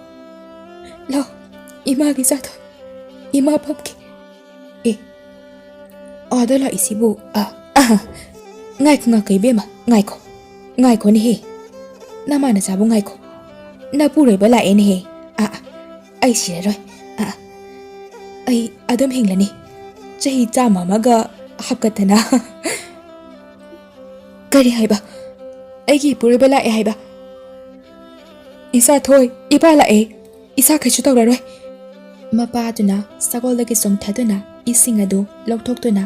ꯂꯥꯛꯑꯣ, ꯏꯃꯥꯒꯤ ꯏꯆꯥꯊꯣꯏ, ꯏꯃꯥ ꯄꯝꯒꯦ꯫" "ꯑꯦ, ꯑꯥꯗ ꯂꯥꯛꯏꯁꯤꯕꯨ? ꯑ, ꯑ, ꯉꯥꯏꯈꯣ, ꯉꯥꯏꯈꯣ ꯏꯕꯦꯝꯃ, ꯉꯥꯏꯈꯣ꯫ ꯉꯥꯏꯈꯣꯅꯦꯍꯦ꯫ ꯅꯃꯥ ꯅꯆꯥꯕꯨ ꯉꯥꯏꯈꯣ꯫ ꯅꯄꯨꯔꯣꯏꯕ ꯂꯥꯛꯑꯦꯅꯦꯍꯦ꯫ ꯑ, ꯑ, ꯑꯩ ꯁꯤꯔꯔꯣꯏ꯫ ꯑ, ꯑ, ꯑꯩ ꯑꯗꯨꯝ ꯍꯤꯡꯂꯅꯤ꯫ ꯆꯍꯤ ꯆꯥꯝꯃ ꯑꯃꯒ ꯍꯥꯞꯀꯠꯇꯅ꯫" "ꯀꯔꯤ ꯍꯥꯏꯕ? ꯑꯩꯒꯤ ꯏꯄꯨꯔꯣꯏꯕ ꯂꯥꯛꯑꯦ ꯍꯥꯏꯕ? ꯏꯆꯥꯊꯣꯏ, ꯏꯄꯥ ꯂꯥꯛꯑꯦ꯫ ꯏꯆꯥ ꯀꯩꯁꯨ ꯇꯧꯔꯔꯣꯏ꯫" ꯃꯄꯥꯗꯨꯅ ꯁꯒꯣꯜꯗꯒꯤ ꯆꯣꯡꯊꯗꯨꯅ ꯏꯁꯤꯡ ꯑꯗꯨ ꯂꯧꯊꯣꯛꯇꯨꯅ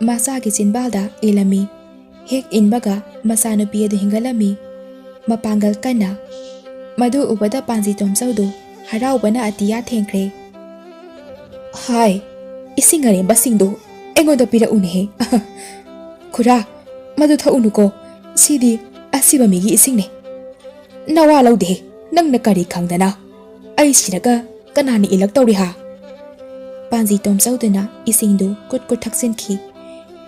ꯃꯆꯥꯒꯤ ꯆꯤꯟꯕꯥꯜꯗ ꯏꯜꯂꯝꯃꯤ꯫ ꯍꯦꯛ ꯏꯟꯕꯒ ꯃꯆꯥꯅꯨꯄꯤ ꯑꯗꯨ ꯍꯤꯡꯒꯠꯂꯝꯃꯤ꯫ ꯃꯄꯥꯡꯒꯜ ꯀꯟꯅ꯫ ꯃꯗꯨ ꯎꯕꯗ ꯄꯥꯟꯖꯤ ꯇꯣꯝꯆꯧꯗꯨ ꯍꯔꯥꯎꯕꯅ ꯑꯇꯤꯌꯥ ꯊꯦꯡꯈ꯭ꯔꯦ꯫ "ꯍꯥꯏ, ꯏꯁꯤꯡ ꯑꯔꯦꯝꯕꯁꯤꯡꯗꯨ ꯑꯩꯉꯣꯟꯗ ꯄꯤꯔꯛꯎꯅꯦꯍꯦ꯫" "ꯈꯨꯔꯥ, ꯃꯗꯨ ꯊꯛꯎꯅꯨꯀꯣ, ꯁꯤꯗꯤ ꯑꯁꯤꯕ ꯃꯤꯒꯤ ꯏꯁꯤꯡꯅꯦ꯫" "ꯅꯋꯥ ꯂꯧꯗꯦꯍꯦ, ꯅꯪꯅ ꯀꯔꯤ ꯈꯪꯗꯅ? ꯑꯩ ꯁꯤꯔꯒ ꯀꯅꯥꯅ ꯏꯜꯂꯛꯇꯧꯔꯤ ꯍꯥ?" ꯄꯥꯟꯖꯤ ꯇꯣꯝꯆꯧꯗꯨꯅ ꯏꯁꯤꯡꯗꯨ ꯀꯨꯠ ꯀꯨꯠ ꯊꯛꯆꯤꯟꯈꯤ꯫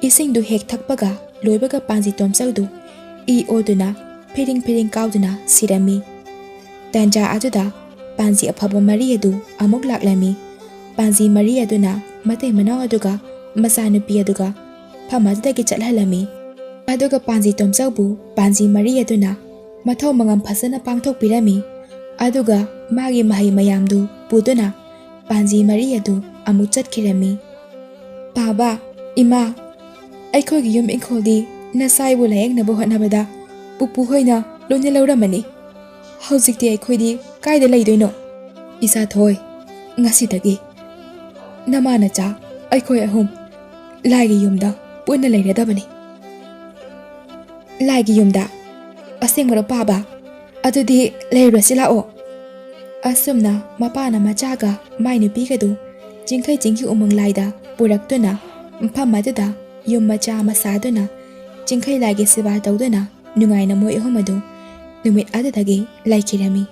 ꯏꯁꯤꯡꯗꯨ ꯍꯦꯛ ꯊꯛꯄꯒ ꯂꯣꯏꯕꯒ ꯄꯥꯟꯖꯤ ꯇꯣꯝꯆꯧꯗꯨ ꯏ ꯑꯣꯗꯨꯅ ꯐꯤꯔꯤꯡ ꯐꯤꯔꯤꯡ ꯀꯥꯎꯗꯨꯅ ꯁꯤꯔꯝꯃꯤ꯫ ꯇꯥꯟꯖꯥ ꯑꯗꯨꯗ ꯄꯥꯟꯖꯤ ꯑꯐꯕ ꯃꯔꯤ ꯑꯗꯨ ꯑꯃꯨꯛ ꯂꯥꯛꯂꯝꯃꯤ꯫ ꯄꯥꯟꯖꯤ ꯃꯔꯤ ꯑꯗꯨꯅ ꯃꯇꯩ ꯃꯅꯥꯎ ꯑꯗꯨꯒ ꯃꯆꯥꯅꯨꯄꯤ ꯑꯗꯨꯒ ꯐꯝ ꯑꯗꯨꯗꯒꯤ ꯆꯠꯍꯜꯂꯝꯃꯤ꯫ ꯑꯗꯨꯒ ꯄꯥꯟꯖꯤ ꯇꯣꯝꯆꯧꯕꯨ ꯄꯥꯟꯖꯤ ꯃꯔꯤ ꯑꯗꯨꯅ ꯃꯊꯧ ꯃꯉꯝ ꯐꯖꯅ ꯄꯥꯡꯊꯣꯛꯄꯤꯔꯝꯃꯤ꯫ ꯑꯗꯨꯒ ꯃꯥꯒꯤ ꯃꯍꯩ ꯃꯌꯥꯝꯗꯨ ꯄꯨꯗꯨꯅ ꯄꯥꯟꯖꯤ ꯃꯔꯤ ꯑꯗꯨ ꯑꯃꯨꯛ ꯆꯠꯈꯤꯔꯝꯃꯤ꯫ "ꯄꯥꯕ, ꯏꯃꯥ, ꯑꯩꯈꯣꯏꯒꯤ ꯌꯨꯝ ꯏꯪꯈꯣꯜꯗꯤ ꯅꯆꯥ ꯑꯩꯕꯨ ꯂꯥꯌꯦꯡꯅꯕ ꯍꯣꯠꯅꯕꯗ ꯄꯨꯄꯨ ꯍꯣꯏꯅ ꯂꯣꯏꯅ ꯂꯧꯔꯝꯃꯅꯤ꯫ ꯍꯧꯖꯤꯛꯇꯤ ꯑꯩꯈꯣꯏꯗꯤ ꯀꯥꯏꯗ ꯂꯩꯗꯣꯏꯅꯣ? ꯏꯆꯥꯊꯣꯏ, ꯉꯁꯤꯗꯒꯤ ꯅꯃꯥ ꯅꯆꯥ ꯑꯩꯈꯣꯏ ꯑꯍꯨꯝ ꯂꯥꯏꯒꯤ ꯌꯨꯝꯗ ꯄꯨꯟꯅ ꯂꯩꯔꯗꯕꯅꯤ꯫ ꯂꯥꯏꯒꯤ ꯌꯨꯝꯗ? ꯑꯁꯦꯡꯕꯔꯣ ꯄꯥꯕ? ꯑꯗꯨꯗꯤ ꯂꯩꯔꯨꯔꯁꯤ ꯂꯥꯛꯑꯣ꯫ ꯑꯁꯨꯝꯅ ꯃꯄꯥꯅ ꯃꯆꯥꯒ ꯃꯥꯏ ꯅꯨꯄꯤꯒꯗꯨ ꯆꯤꯡꯈꯩ ꯆꯤꯡꯒꯤ ꯎꯃꯪ ꯂꯥꯏꯗ ꯄꯨꯔꯛꯇꯨꯅ ꯃꯐꯝ ꯑꯗꯨꯗ ꯌꯨꯝ ꯃꯆꯥ ꯑꯃ ꯁꯥꯗꯨꯅ ꯆꯤꯡꯈꯩ ꯂꯥꯏꯒꯤ ꯁꯦꯕꯥ ꯇꯧꯗꯨꯅ ꯅꯨꯡꯉꯥꯏꯅ ꯃꯣꯏ ꯑꯍꯨꯝ ꯑꯗꯨ ꯅꯨꯃꯤꯠ ꯑꯗꯨꯗꯒꯤ ꯂꯩꯈꯤꯔꯝꯃꯤ꯫